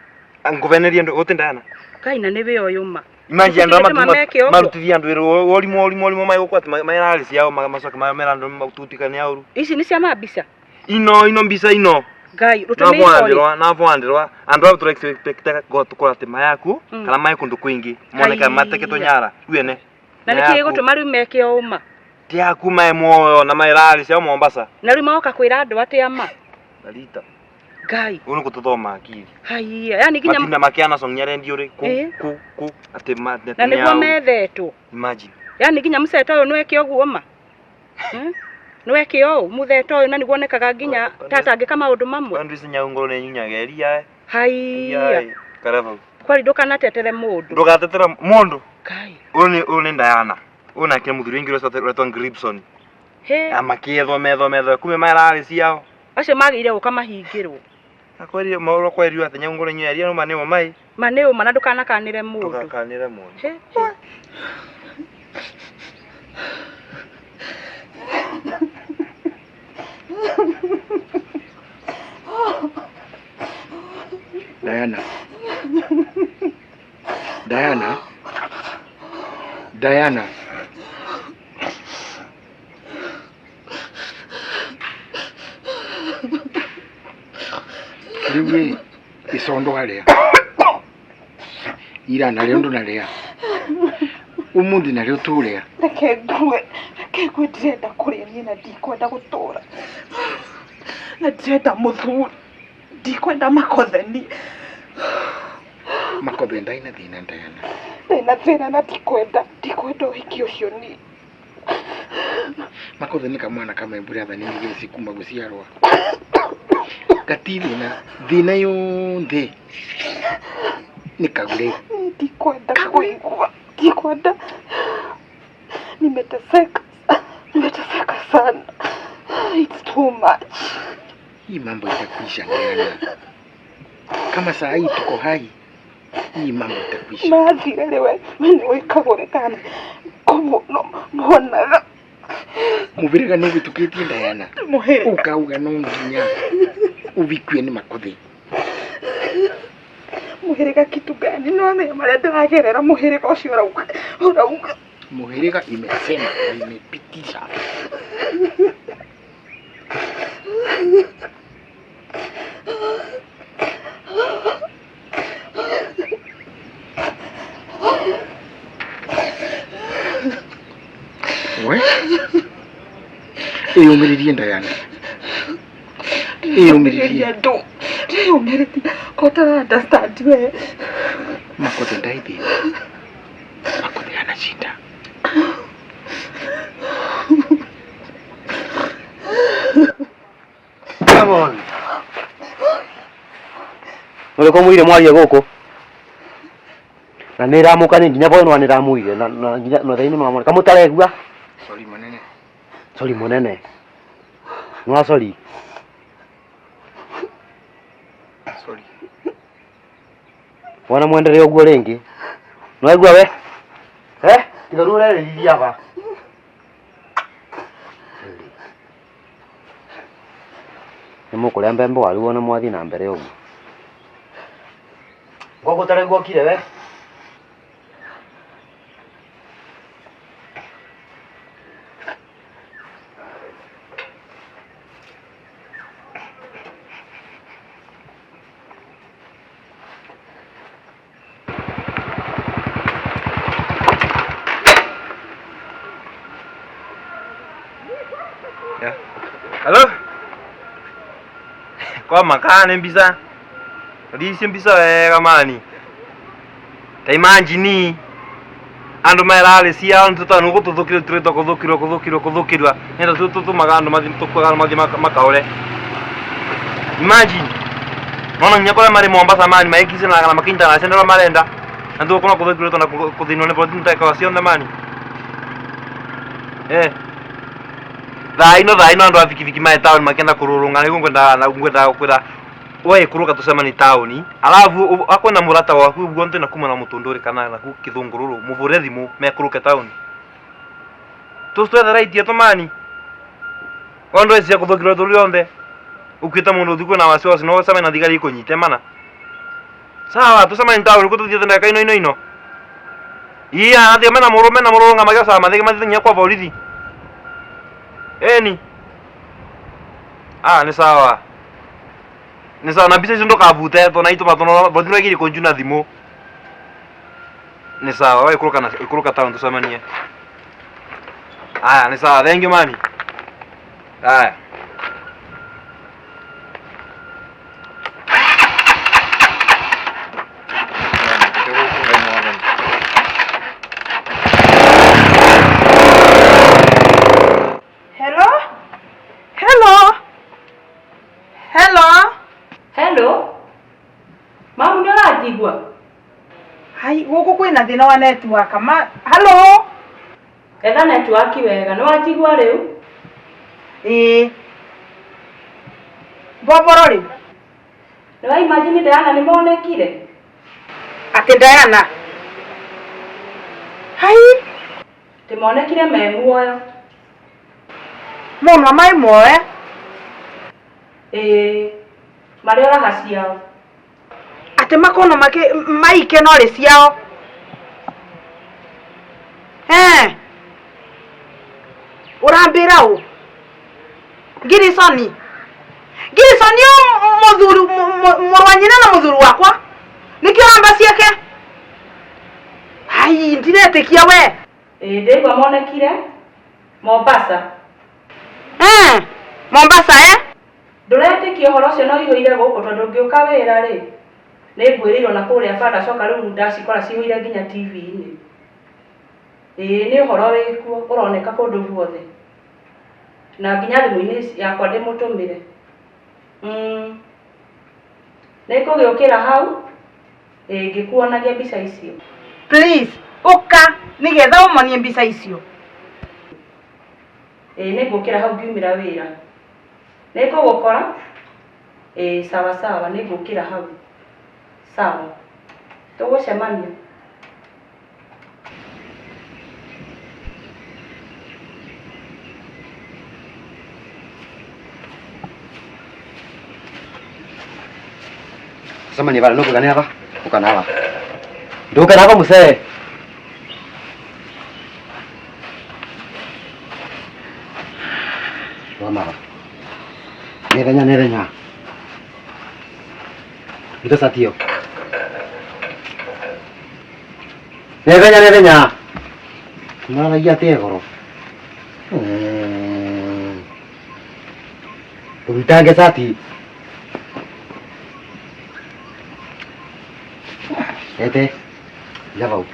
Ngũbenerie ndũ ĩgũti Diana. Ngai na nĩwe ũyũ ma. Imagine andũ arĩa Gĩtũma meke ũguo. marutithia andũ wĩra ũrimũ ũrimũ ũrimũ magũkũ atĩ merarĩ ciao macoke mera andũ matuĩka nĩ aũru. Ici nĩ cia mambica. Ino ino mbica ino. Ngai, rũtũmĩirwo rĩ? Nabwandirwa nabwandirwa andu aba tũrexpectaga gũkorwo atĩ mayaku Mm. kana mai kũndũ kwingĩ moneka Haiya. mateketwo nyara wene Na nĩkĩ gĩgũtũma rĩu meke ũũ ma? ti aku mae muoyo na mae rari ciao Mombasa Na rĩu magoka kwĩra andũ atĩa ma? na rita Ngai. ũguo nĩ gũtũthoma akili Haiya, yani nginya matinda makiana songia rendio rĩ kũ Ĩĩ. kũ kũ atĩ ma na nĩguo methetwo. imagine Yani nginya mũceta ũyũ nĩweke ũguo ma? Hmm? Nĩweke ũũ mũtheta ũyũ na nĩguo onekaga nginya tatangĩka maũndũ mamwe. andu ici nyau ngoro nĩ nyunyaga iria Haiya. kareva Kwari ndũkanatetere mũndũ. ndũgatetera mũndũ Ngai. ũyũ nĩ ũyũ nĩ Diana ũyũ nake mũthuri ũngĩ ũretwo Gribson He. amakĩethwo methwo methwo kume mararĩ ciao Acio magĩrĩire gũka mahingĩrwo. akwĩrire maũrwo kwerirwo atĩ nyau ngoro nyunya iria nũma nĩmo mai Ma nĩ ũma na ndũkanakanĩre mũndũ. ndũgakanĩre mũndũ He. he. Diana. Diana. Diana. Rĩu ĩ icondo harĩa ira narĩo ndũnarĩa ũmũthĩ narĩo tũrĩa Reke ngue, reke ngue ndirenda kũrĩa niĩ na ndikwenda gũtũra. Na ndirenda mũthuri, ndikwenda makotheni. Makothe ndarĩ na thĩna Diana. Ndĩna thĩna na ndikwenda, ndikwenda ũhiki ũcio niĩ. Makothe nĩ kamwana kamembure athani nĩ kuma gũciarwa gati thĩna thĩna yonthe nĩ kagũre Niĩ ndikwenda kũigua, ndikwenda. Nimeteseka, nimeteseka sana. It's too much. Hii mambo itakwisha Diana. Kama saa hii tuko hai, hii mambo itakwisha. Mathire rĩ we, we nĩ wĩkagũre kana kũmũno muonaga. Mũbĩrĩga nĩ ũhĩtũkĩtie Diana. Mũhĩrĩga. Ũkauga no nginya ũvikue nĩ makothi. Mũhĩrĩga kitu gani? No amenya marĩa ndĩragerera mũhĩrĩga ũcio ũrauga ũrauga. Mũhĩrĩga imesema na imepitisha. We ĩyũmĩrĩrie Diana. Ĩyũmĩrĩrie. Ndũ ndĩyũmĩrĩrie ko ũtara understand we. Makothe ndarĩ thĩna. Makothe hana shida. Come on. Nũrĩkũ mũire mwarie gũkũ na nĩ ĩramũkania nginya boy nwa nĩ ĩramũire na na nginya na thaa ino nĩwamwona kamũtaregua Sorry mũnene. sorry mũnene nwa sorry Sorry. wona mwendelee ũguo rĩngĩ nĩwaigua we eh tiga rĩu ũrerĩririe aba nĩ mũkũrĩa mbembe waru wona mwathiĩ na mbere ũguo ngũkũ tarĩguo okire we Yeah. Hello? Kwa makaa nĩ mbica ricie mbica wega mani ta imagine andũ merarĩ ciao nĩ gũtũthũkĩrwo tũrĩtwo kũthũkirwo kũthũkirwo kũthũkirwa nĩ ta tũtũmaga andũ mathiĩ tũkuaga andũ mathiĩ makaũre imagine nona nginya kũrĩa marĩ Mombasa mani maĩkicanaga na makinyitanaga ciana ũrĩa marenda na tũgũkorwo kũthũkirwo tondũ kũthĩnwo nĩ borithi ndagĩka o ciothe mani eh Thaa ino thaa ino andu a bikibiki mae taoni makenda kururungana niguo ngwendaga na ngwendaga gukwira we ikuruka tucemanie taoni alafu akwena murata waku uguo ntwina kuma na mutunduri kana naku kithungururu muvure thimu mekuruke taoni twethe right yetu mani Ondo cia kuthukirwa turi onthe ukuite mundu uthiku na wasiwasi no ucemanie na thigari ikunyite mana sawa tucemanie taoni ku tuthiete ndagika ino ino ino iya athie mena muru mena mururunga magĩocaga mathige mathiĩ nginya kwa borithi eni ah nĩ sawa nĩ sawa na mbica icio ndũkabute tondũ na itũma tondũ borithi nĩmagirie kũnjuna thimũ nĩ sawa we ikũrũka na ikũrũka town tũcemanie aya nĩ sawa thank you mami aya Hello? Hello? Hello? Hello? Mamu nĩ ũranjigua? Hai, gũkũ kwĩna thĩna wa network. Ma, hello? Etha network wega. Nĩ wanjigua rĩu? Ĩĩ. Mboboro rĩu? Nĩ wa imagine Diana nĩ monekire? Atĩ Diana? Hai! Ndĩmonekire me muoyo. Mũno mai muoyo? Ĩĩ. Marĩ o raha ciao. Atĩ makono makĩ maike no rĩ ciao. Eh. Ũrambĩra ũ? Girisoni. Girisoni ũ mũthuri mũrũ wa nyina na mũthuri wakwa. Nĩkĩo ũramba ciake? Hai, ndiretĩkia we. Ĩĩ ndĩigua monekire Mombasa. Eh, Mombasa eh? Ndũretĩkia ũhoro ũcio no ũihũire gũkũ tondũ ngĩũka wĩra rĩ, nĩ ngwĩrĩirwo na kũrĩa bara ndacoka rĩu ndacikora cihũire nginya TV-inĩ. Ĩĩ nĩ ũhoro wĩkuo ũroneka kũndũ guothe. Na nginya thimũ-inĩ yakwa ndĩmũtũmĩre. Nĩ ngũgĩũkĩra hau, ĩĩ ngĩkuonagia mbica icio. Please, ũka nĩgetha ũmonie mbica icio. Ĩĩ nĩ ngũkĩra hau ngiumĩra wĩra. Nĩ ngũgũkora? Ĩĩ sawa sawa nĩ ngũkĩra hau. Sawa. Tũgũcemania. Sasa ni bana nuku kane hapa? Ukana hapa. Nduka hapa musee. Rũgama Nethenya nethenya. Ruta cati ĩyo. Nethenya nethenya. Mararagia atĩa goro? Ndũrutange cati. Ete. Iga bau.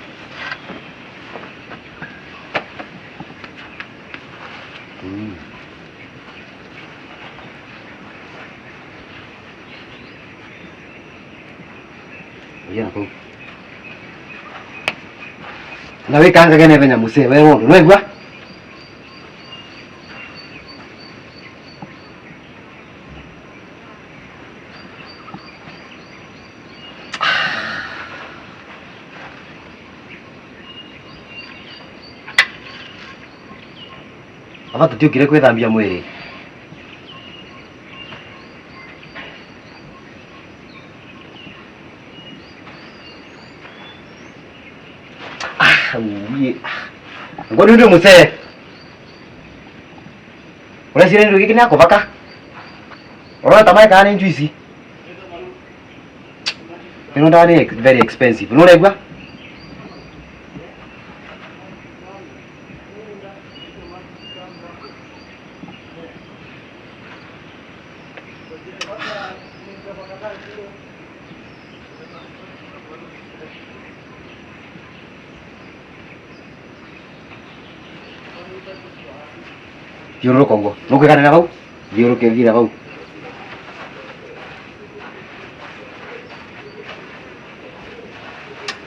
Ũria na kũu. Na wĩkangage naihenya mũcee we wondu nĩwaigua? Baba tũtiũkire kwĩthambia mwĩrĩ. Ah, uye. Ngo nĩ ũndũ mũcee. Ũreciria nĩ ũndũ gĩkĩ nĩ akũbaka? Ũrona ta maĩ kana nĩ njuici? Ĩno ndawa nĩ very expensive. Nĩ ũraigua? Thiũrũrũka ũguo. Nũkũiganĩra hau? Thiũrũrũke ũthiĩ hau.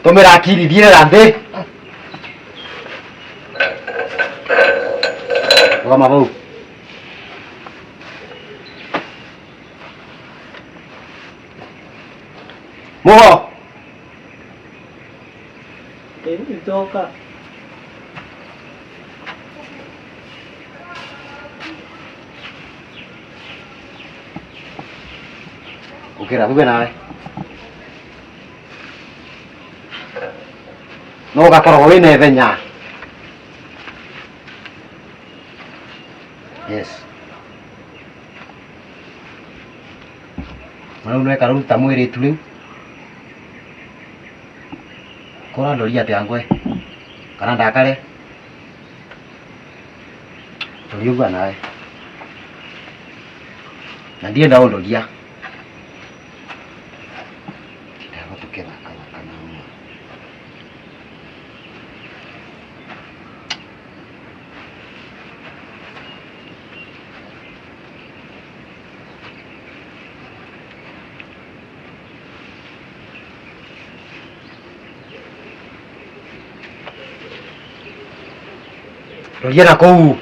Tũmĩra akiri thiĩrĩra thĩ. Rũgama hau. Mugo. Ndoka. Ukira tuge nawe. No ugakoragwo wĩna ithenya. Yes. Na rĩu nĩweka rũru ta mwĩrĩtu rĩu. Kũra ndoria atĩa ngwe? Kana ndakare? Ndoria ũguo nawe. Na ndienda ũndoria. Ndagũtũkĩthakathaka na ũmwe. Roria na kũu.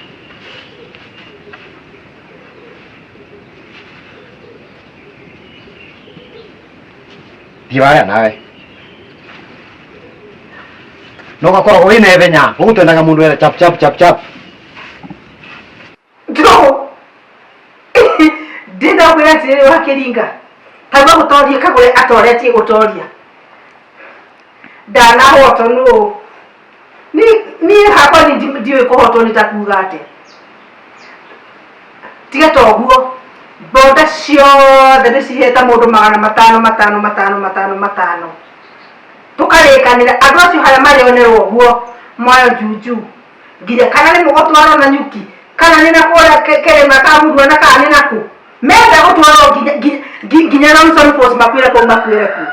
Thiĩ waria nawe. No ũgakoragwo wĩna ithenya. Gũkũ twendaga mũndũ wĩna chap chap chap chap. Ndũ. Ndĩna kwĩra atĩrĩrĩ wa kĩringa. Tamba gũtoria kagũre atoretie gũtoria. Ndanahotwo nũ. Niĩ hakwa ndiũĩ kũhotwo nĩ ta kuga atĩa. Tiga ta ũguo. Boda ciothe nĩ cihete mũndũ magana matano matano matano matano matano. Tũkarĩkanĩra andũ acio harĩa marĩonerwo ũguo moyo juju nginya kana nĩ mũgũtwarwo na nyuki kana nĩ na kũrĩa kĩrĩma ka Muruana kana nĩ nakũ menda gũtwarwo nginya nginya nginya Ronson Falls makuĩre kũu makuĩre kũu.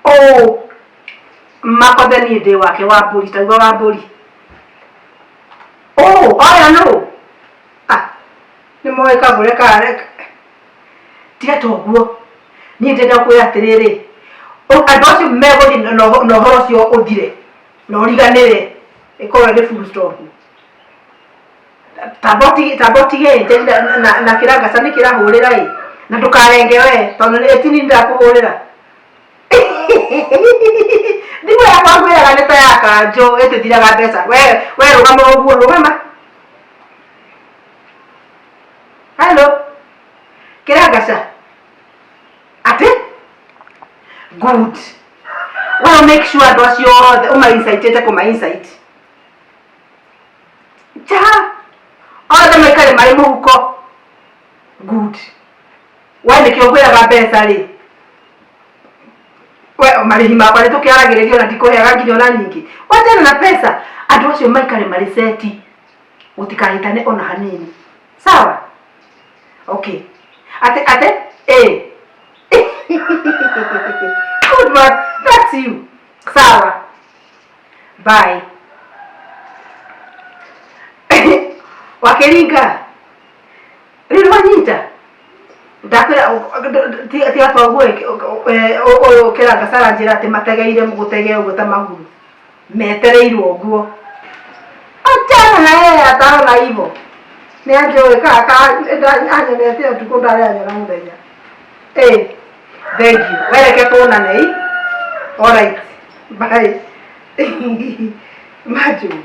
Oh, makothe niĩ ndĩ wake wa mbũri tauga wa mbũri. Oh, oya nũ? Ah, nĩ moĩ kagũre kare tiga ta ũguo niĩ ndĩrenda kwĩra atĩrĩrĩ andũ acio megũthiĩ na ũhoro ũcio ũthire na ũriganĩre ĩkorwo nĩ full stop. Tamba ũtige na kĩrangaca nĩ kĩrahũrĩra ĩ na ndũkarenge we tondũ nĩ ti niĩ ndĩrakũhũrĩra. Thimũ yakwa ngwĩraga nĩ ta ya kanjũ ĩtĩthiraga mbeca we we rũgama ũguo rũgama. Hello kĩrangaca atĩ good we make sure andũ acio othe ũma insightĩte kũma insight ja othe maikare marĩ mũhuko good we nĩkĩo ngwĩraga mbeca rĩ we marĩhi makwa nĩ tũkĩaragĩrĩria ona ndikũheaga nginya ona nyingĩ wachana na pesa andũ acio maikare marĩ seti gũtikahĩtane ona hanini sawa okay ate ate eh good man that's you sawa bye wakĩringa rĩu nĩwanyita ndakwĩra tiga toguo ũyũ kĩrangacara njĩra atĩ mategeire gũtege ũguo ta maguru metereirwo ũguo achana na yeye ataona hivyo nĩ anjũĩ anyonete ũtukũ ndarĩ anyona mũthenya eh thank you wereke tuonane i alright bye manjũĩ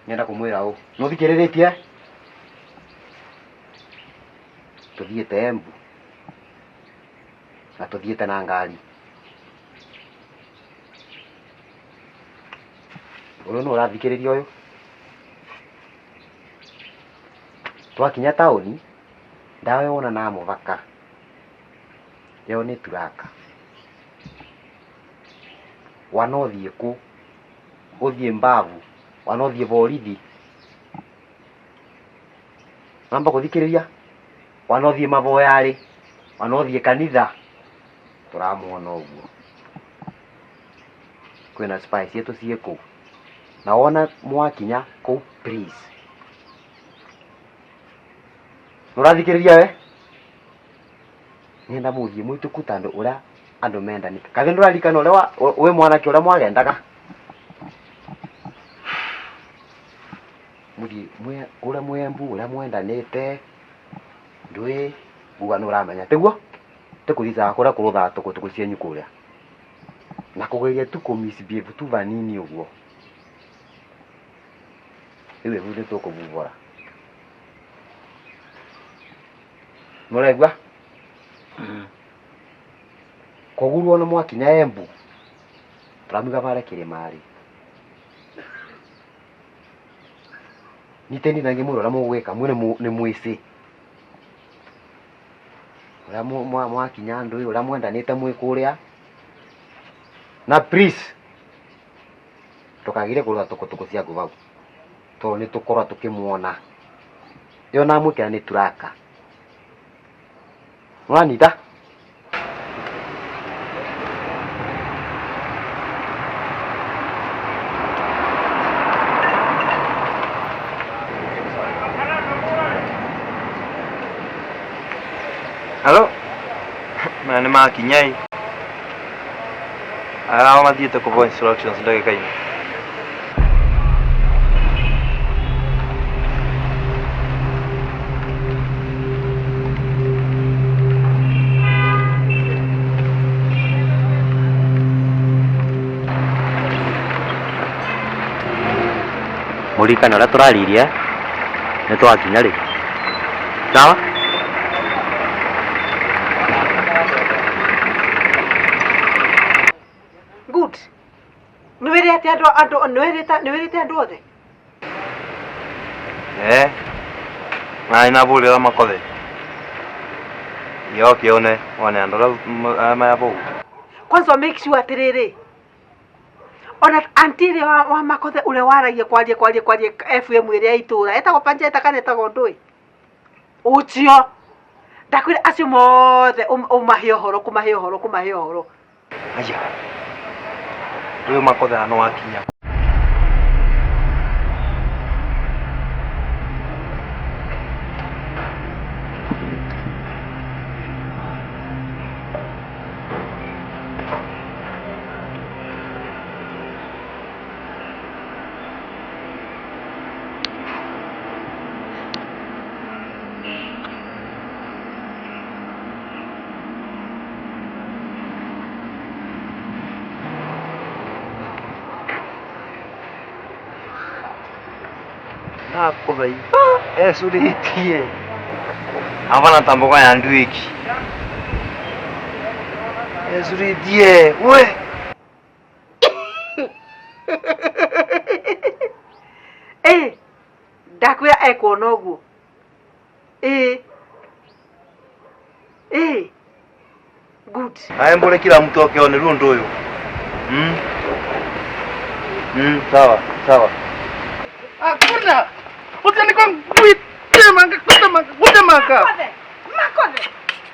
Ngenda kumwira ũ nũthikĩrĩrĩtie tũthiĩte Embu na tũthiĩte na ngari ũyũ nũ ũrathikĩrĩria ũyũ twakinya taũni ndawa wona na mũbaka ĩyo nĩ turaka wana ũthiĩ kũ ũthiĩ mbavu wana ũthiĩ borithi namba gũthikĩrĩria wana ũthiĩ maboya-rĩ wana ũthiĩ kanitha tũramuona ũguo kwĩna spy cietũ ciĩ kũu na wona mwakinya kũu please nũrathikĩrĩria we nenda mũthiĩ mũituku tondũ ũrĩa andũ mendanĩte kathĩ ndũraririkana ũrĩa wĩ mwanake ũrĩa mwagendaga Muthie mwe kuria mwembu uria mwendanite ndui uga nĩ ũramenya tiguo tikurithaga kuria kuruthaga tukutuku cienyu kuria na kugeria tu kũ misbehave tu vanini uguo riu ibu nĩ tũkũbubora nĩũraigua kũgurwo nĩ mwakinya Embu tũramiga bare kĩrĩma-rĩ niteni na ngĩmwĩra ũrĩa mũgwĩka mwĩ nĩ mwĩcĩ ũrĩa mwakinya andũ ũrĩa mwendanĩte mwĩ kũrĩa na please ndũkagire kũruta tũkũtũkũ ciaku hau tondũ nĩ tũkorwo tũkĩmuona ĩyo namwĩkĩra nĩ turaka nĩwanyita Halo? Maya nĩ makinya ĩ. Arao mathiĩte kũbwo instructions ndagĩka-inĩ. Mũririkane ũrĩa tũraririe nĩ twakinya rĩ sawa Good. Nĩ wĩrĩte andũ andũ nĩ wĩrĩte nĩ wĩrĩte andũ othe? Eh. Na inabulira makothe. Yoke one one andũ arĩa maya bau. Kwanza make sure atĩrĩrĩ ona anti ĩrĩa wa, wa makothe ũrĩa waragia kwaria kwaria kwaria FM ĩrĩa ya itũra etagwo panjeta kana etagwo ndũĩ ũcio ndakwĩra acio mothe ũmahe ũhoro kũmahe ũhoro kũmahe ũhoro Aya. Ũyũ makothe ano wakinya. Ndakũthaitha ecũrĩtie abana ta mboga ya nduĩki ecũrĩtie we ĩ ndakwĩra ekuona ũguo ĩ ĩ good Haya mbole kila mtu akione ruo ndo uyu. Sawa, sawa. Hakuna. Usiandikwe gwitemanga gwitemanga gwitemanga. Makothe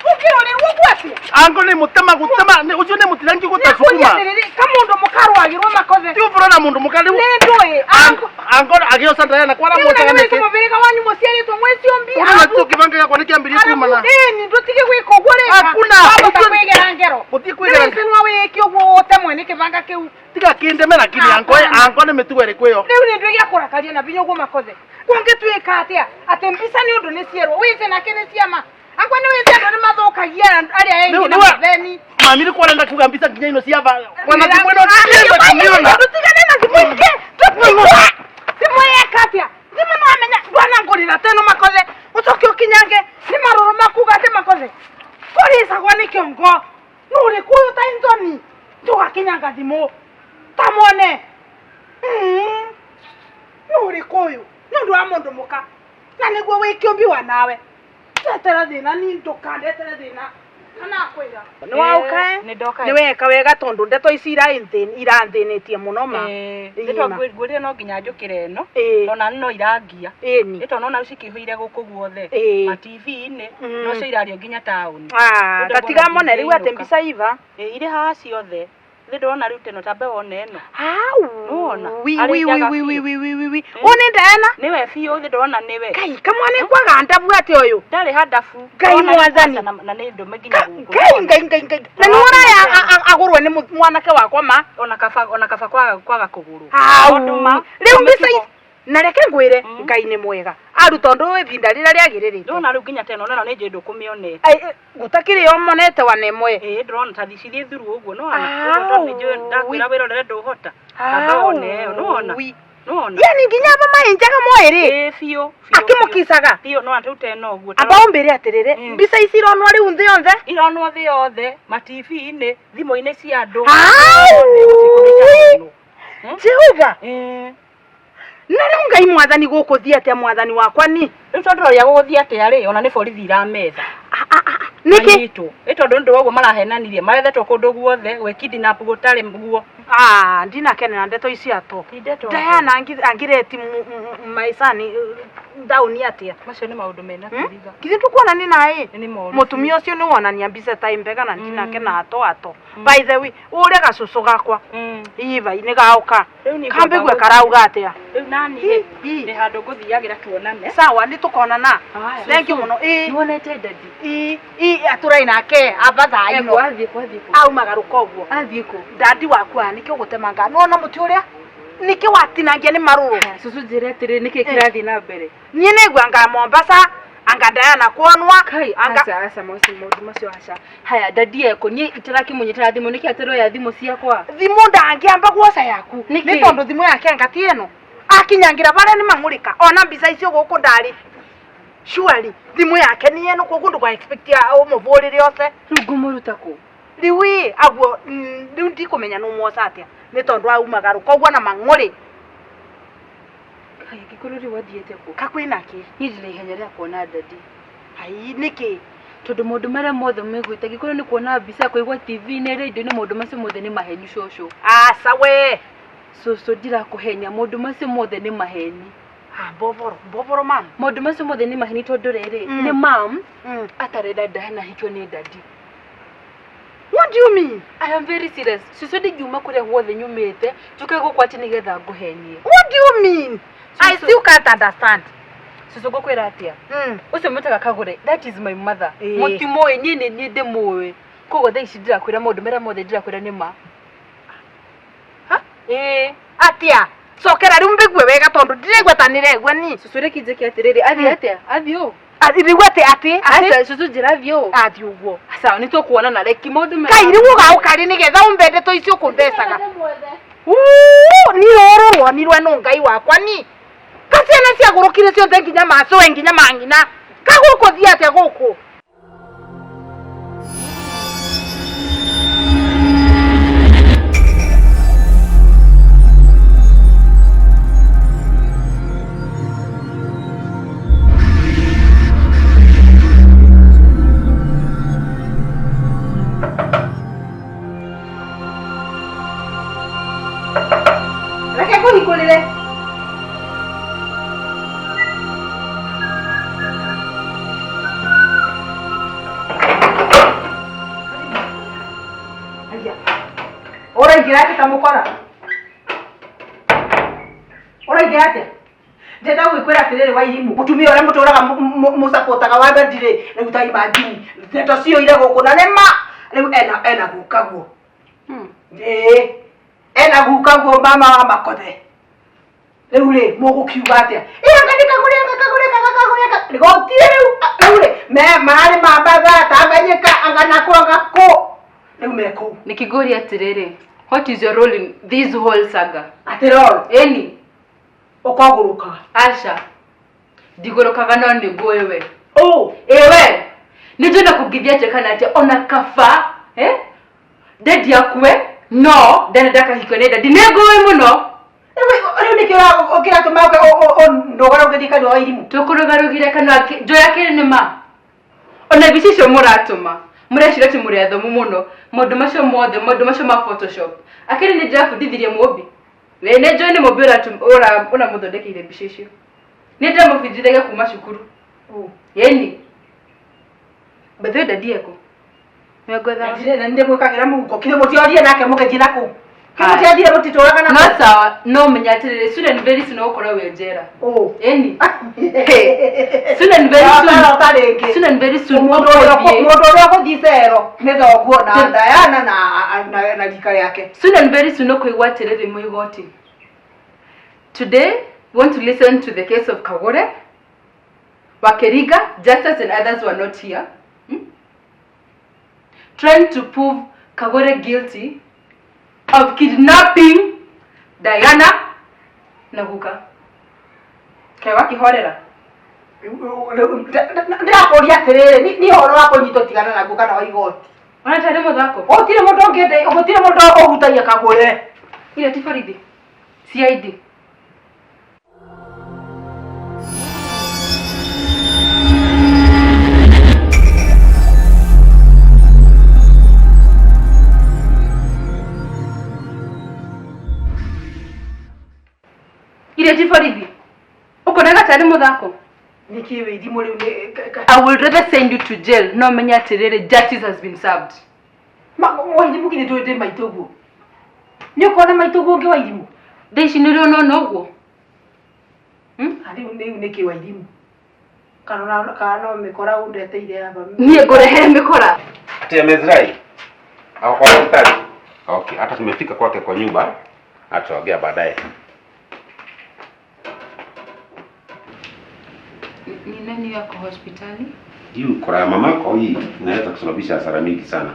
ũngĩrorerwo ũguo atĩa Ango nĩ mũtema gũtema nĩ ũcio nĩ mũtirangi gũtacukuma. atĩrĩrĩ kamundu mũkarwagĩrwo makothe Ti ũbora na mũndũ mũka rĩu. nĩ ndũĩ Ango ango agĩoca ndayana kwara rĩu na mwocaga nĩ nĩkĩ. mũbĩrĩga wanyu mũciarĩtwo mwĩciũmbi Ũrĩa nakĩo kĩbanga gĩakwa nĩkĩambirie kumana. ĩni ndũtige gwĩka ũguo rĩka Hakuna. wahota Ũcio- kwĩgera ngero Gũtirĩ kwĩgera rĩu nĩ wĩke ũguo ũtemwe nĩ kĩbanga kĩu Tiga kĩndeme lakini ango ango nĩ mĩtugo ĩrĩkũ ĩyo. rĩu nĩ ndwĩ gĩa kũrakaria na binya ũguo makothe kũngĩtuĩka atĩa atĩ mbica nĩ ũndũ nĩ cierwo wĩce nake nĩ ciama angwa nĩ wĩce andũ nĩ mathũkagia arĩa Rĩu engĩ na nĩwe- matheni Mami nĩ kwarenda kuga mbica nginya ino cia ba. Kwana thimũ ĩno ndienda kũmĩona. Ndũtigane na thimũ ingĩ tũtigwe thimũ yeka atĩa thimũ no amenya ndwana ngũrĩra teno makothe ũcoke ũkinyange nĩ marũrũ makuga atĩ makothe kũrĩcagwo nĩ kĩongo nũ ũrĩkũ ũyũ ta nthoni ndũgakinyanga thimũ ta mwone nũ ũrĩkũ ũyũ nĩ ũndũ wa mũndũ mũka na nĩguo wĩ kĩũmbi wa nawe ndetera thĩna ni ndũkandetere thĩna kana akwĩra nĩ waũka Nĩ ndoka nĩ weka wega tondũ ndeto ici iranthĩnĩtie mũno ma Ĩĩ ma. ngwĩrire no nginya njũkĩre ĩno Ĩĩ. ona no irangia Ĩni. ĩto nona cikĩihũire gũkũ guothe Ĩĩ. ma TV-inĩ no cio irario nginya taũni Ah, Rĩu gatiga ndakona mone rĩu atĩ ndingĩinũka. mbica iva Ĩĩ, irĩ haha ciothe thĩ ndĩrona rĩu teno tambe wone ĩno hau Nĩwona? wi Arĩ wi wi njaga wi wi biũ. wi wi wi wi ũyũ nĩ Diana nĩwe biũ thĩ ndĩrona nĩwe Ngai kamwana kwaga ndabu atĩ ũyũ ndarĩ handabu Ngai Ndĩrona rĩu mwathani. kwaca na nĩ ndũme nginya gũkũ Ngai ngai ngai ngai na nĩ ũraya agũrwo nĩ mwanake wakwa ma ona kaba ona kaba kwaga kwaga kũgũrwo hau Tondũ ma rĩu mbica mĩtugo- Na reke ngwĩre, Ngai nĩ mwega. Aruta ũndũ ũyũ ihinda rĩrĩa rĩagĩrĩrĩte. Ndĩrona rĩu nginya teno neno nĩ njũĩ ndũkũmĩonete. Ai, eh, gũtakĩrĩ o monete wana ĩmwe. Ĩĩ ndĩrona ta thicithiĩ thuru ũguo nĩwona. Ũguo tondũ nĩ njũĩ ndakwĩra wĩrorere ndũhota. Kaba wone ĩyo nĩwona. Nĩwona. Yani nginya aba maenjaga moĩ rĩ. Ĩĩ biũ. biũ, Akĩmũkicaga. Biũ nĩwona rĩu teno ũguo. Amba ũmbĩre atĩrĩrĩ, mbica ici ironwo rĩu thĩ yothe? Ironwo thĩ yothe, ma TV-inĩ, thimũ-inĩ cia andũ. Au! Jehova! Na rĩu Ngai mwathani gũkũthiĩ atĩa mwathani wakwa ni? Rĩu tondũ ũrĩa gũgũthiĩ atĩa rĩ, ona nĩ borithi irametha. Nĩkĩ? Manyitwo. Ĩ tondũ nĩ ũndũ wa ũguo marahenanirie, marethetwo kũndũ guothe, gwĩ kidnap gũtarĩ guo. Ah, ndinakenera ndeto ici ato. Diana angireti maicani ndaũni atĩa? Macio nĩ maũndũ mena kĩriga. Githĩ ndũkuona nĩ naĩ? Nĩ moru. Mũtumia ũcio nĩ wonania mbica ta imbega na ndinakena ato ato. By the way, ũrĩa gacũcũ gakwa. Iva nĩ gaũka. Rĩu niĩ Kambe ngwamba gwe karauga atĩa? Rĩu nani rĩ, ndĩ handũ ngũthiagĩra tuonane. Sawa, nĩ tũkonana. Thank you mũno. Ĩ. Nĩwonete daddy? Ĩ, ĩ atũrai nake amba thaa ino. Athiĩ kũ, athiĩ kũ? Auma garũka ũguo. Athiĩ kũ? Dadi waku haha nĩkĩ ũgũtemanga? Nĩwona mũtĩ ũrĩa? Nĩkĩ watinangia nĩ marũrũ? Cũcũ njĩre atĩrĩ, nĩkĩ kĩrathiĩ na mbere? Niĩ nĩngua anga Mombasa, anga Diana kuonwa, Kai, anga aca aca macio maũndũ macio aca. Haya, daddy eko, niĩ itarakĩmũnyitĩra thimũ, nĩkĩ ataroya thimũ ciakwa? Thimũ ndangĩamba guoca yaku. Nĩkĩ? Nĩ tondũ thimũ yake anga ti ĩno. Akinyangĩra barĩa nĩ mang'ũrĩka. Ona mbica icio gũkũ ndarĩ. Surely thimũ yake nĩ ĩno koguo ndũka expect ũmũbũrĩre oce. Rĩu ngũmũruta kũ? Rĩu ĩ aguo rĩu ndikũmenya nĩ ũmwoca atĩa nĩ tondũ auma garũka ũguo na mang'ũrĩ. Kai, angĩkorwo rĩu athiĩte kũ? Ka kwĩna kĩ? Niĩ ndĩna ihenya rĩa kuona daddy. Ai, nĩkĩ? Tondũ maũndũ marĩa mothe mũiguĩte, angĩkorwo nĩ kuona mbica, kũigua TV-inĩ, radio-inĩ, maũndũ macio mothe nĩ maheni cũcũ. Aca we! Cũcũ ndirakũhenia, maũndũ macio mothe nĩ maheni. Ah, mboboro, mboboro mam. Maũndũ macio mothe nĩ maheni tondũ rĩrĩ, nĩ mam atarenda Diana ahikio nĩ daddy. What do you mean? I am very serious. Cũcũ ndingiuma kũrĩa guothe nyumĩte, njũke gũkũ atĩ nĩgetha ngũhenie. What do you mean? I still can't understand. Cũcũ ngũkwĩra atĩa? Ũcio mwĩtaga Kagũre, that is my mother. Mũtimũĩ, niĩ nĩ niĩ ndĩmũĩ. Koguo thaa ici ndĩrakwĩra maũndũ marĩa mothe ndĩrakwĩra nĩ ma. Ĩĩ. Atĩa? Cokera rĩu mbĩgue wega tondũ ndiraigua ta nĩregua ni. Cũcũ reke njĩke atĩrĩrĩ, athiĩ atĩa? Athiĩ ũũ? Rĩu atĩ atĩ atĩ. Aca, cũcũ njĩra athiĩ ũũ. Athiĩ ũguo. Sawa, nĩ tũkuonana reki maũndũ maya. Kai rĩu ũgaũka rĩ nĩgetha ũmbe ndeto icio ũkũmbecaga. Uu, ni rũrũ ruonirwe nũ Ngai wakwa ni. Ka ciana ciagũrũkire ciothe nginya macũe nginya mang'ina. Ka gũkũ thiĩ atĩa gũkũ? Reke ngũhingũrĩre. Aya. Ũraingĩra atĩa ta mũkora? Ũraingĩra atĩa? Ndĩrenda gũgĩkwĩra atĩrĩrĩ Wairimu, mũtumia ũrĩa mũtũraga mũcapotaga wa bendi rĩ, rĩu ta imagine ndeto ciyũire gũkũ na nĩ ma rĩu ena ena guka guo. Ĩĩ ena guka guo mama wa makothe. Rĩu rĩ mũgũkiuga atĩa? Ĩ anga nĩ kagũre anga kagũre anga kagũre anga gũtirĩ rĩu rĩu rĩ me mararĩ Mambatha Tanganyika anga nakũ anga kũ rĩu me kũu. Nikĩngũria atĩrĩrĩ, what is your role in this whole saga? Atĩ role? Ĩni. Ũkogũrũka? Aca. Ndigũrũkaga no nĩ ngũĩ we. Ũ? Ĩ we. Nĩ njũĩ na kũngĩthiĩ atĩa kana atĩa ona kaba eh? Daddy akue no ndenda ndakahikio nĩ daddy. Nĩ ngũĩ mũno. Rĩu nĩkĩ kĩratũma ndũgarũgĩrie kanua Wairimũ? Tũkũrũgarũgire kanua njũĩ akĩrĩ nĩ ma. Ona mbica icio mũratũma mũreciria atĩ mũrĩ athomu mũno maũndũ macio mothe maũndũ macio ma photoshop akĩrĩ nĩ ndĩrabundithirie mũmbi. Nĩ nĩ njũĩ nĩ mũmbi ũramũthondekeire mbica icio. Nĩ ndĩramũbundithagia kuma cukuru. Ĩni. By the way daddy ekũ? Nĩngwethaga. Na nĩndĩmwĩkagĩra mũhuko kĩrĩ mũtiorie nake mũgĩthiĩ na kũu. Kĩrĩ mũtiathire mũtitũraga na No sawa, no menya atĩrĩrĩ, soon and very soon ũgũkorwo wĩ njera. Ĩni. Soon and very soon. Rota rĩngĩ. Soon and very soon. Mũndũ ũrĩa ũgũthiĩ cero nĩ thoguo na Diana na rika rĩake. Soon and very soon ũkũigua atĩrĩrĩ mwĩ igoti. Today We want to listen to the case of Kagore, Wakeriga, Justus and others who are not here. Trying to prove Kagore guilty of kidnapping Diana Naguka. Kewa kihorera. Ndĩrakũria atĩrĩrĩ, nĩ ũhoro wa kũnyitwo tigana naguo kana wa igoti. Ona tarĩ mũthako. Gũtirĩ mũndũ ũngĩenda, gũtirĩ mũndũ ũhutagia Kagũre. Ile ti borithi. CID. Ile ti borithi. Ũkonaga tarĩ mũthako. Nĩkĩ wĩ ithimo rĩu nĩ I will rather send you to jail no menya atĩrĩrĩ justice has been served. Wairimũ nginya ndũĩ ndĩ maitũ ũguo. Nĩ ũkona maitũ ũguo ũngĩ wairimũ. Thaa ici nĩ ũrĩ ũnona ũguo. Rĩu rĩu nĩkĩ wairimũ? Kana kana no mĩkora ũndeteire haha. Niĩ ngũrehere mĩkora. Ati amezirai ako kwa hospitali. Okay, hata tumefika kwake kwa nyumba, ataongea baadaye. Ni nani yako hospitali? Hii ukora ya mamako hii inaweza kusababisha hasara mingi sana.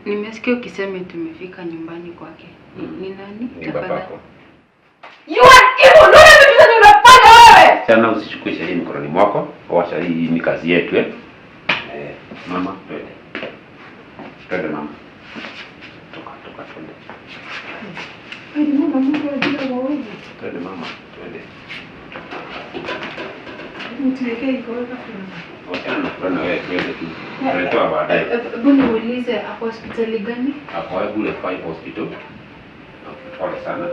Nimesikia ukisema tumefika nyumbani kwake. Ni nani? Ni babako. You are evil. Unaona vitu zenye unafanya wewe? Sana usichukue sheria mikononi mwako. Wacha hii ni kazi yetu eh. Mama, twende. Twende mama. Toka toka twende. Wairimũ na mũndũ anjĩraga ũguo. Twende mama, twende. Wachana na fulana wewe, twende tu. Tutatoa baadaye. Hebu niulize ako hospitali gani? Ako Bule 5 Hospital. Pole sana.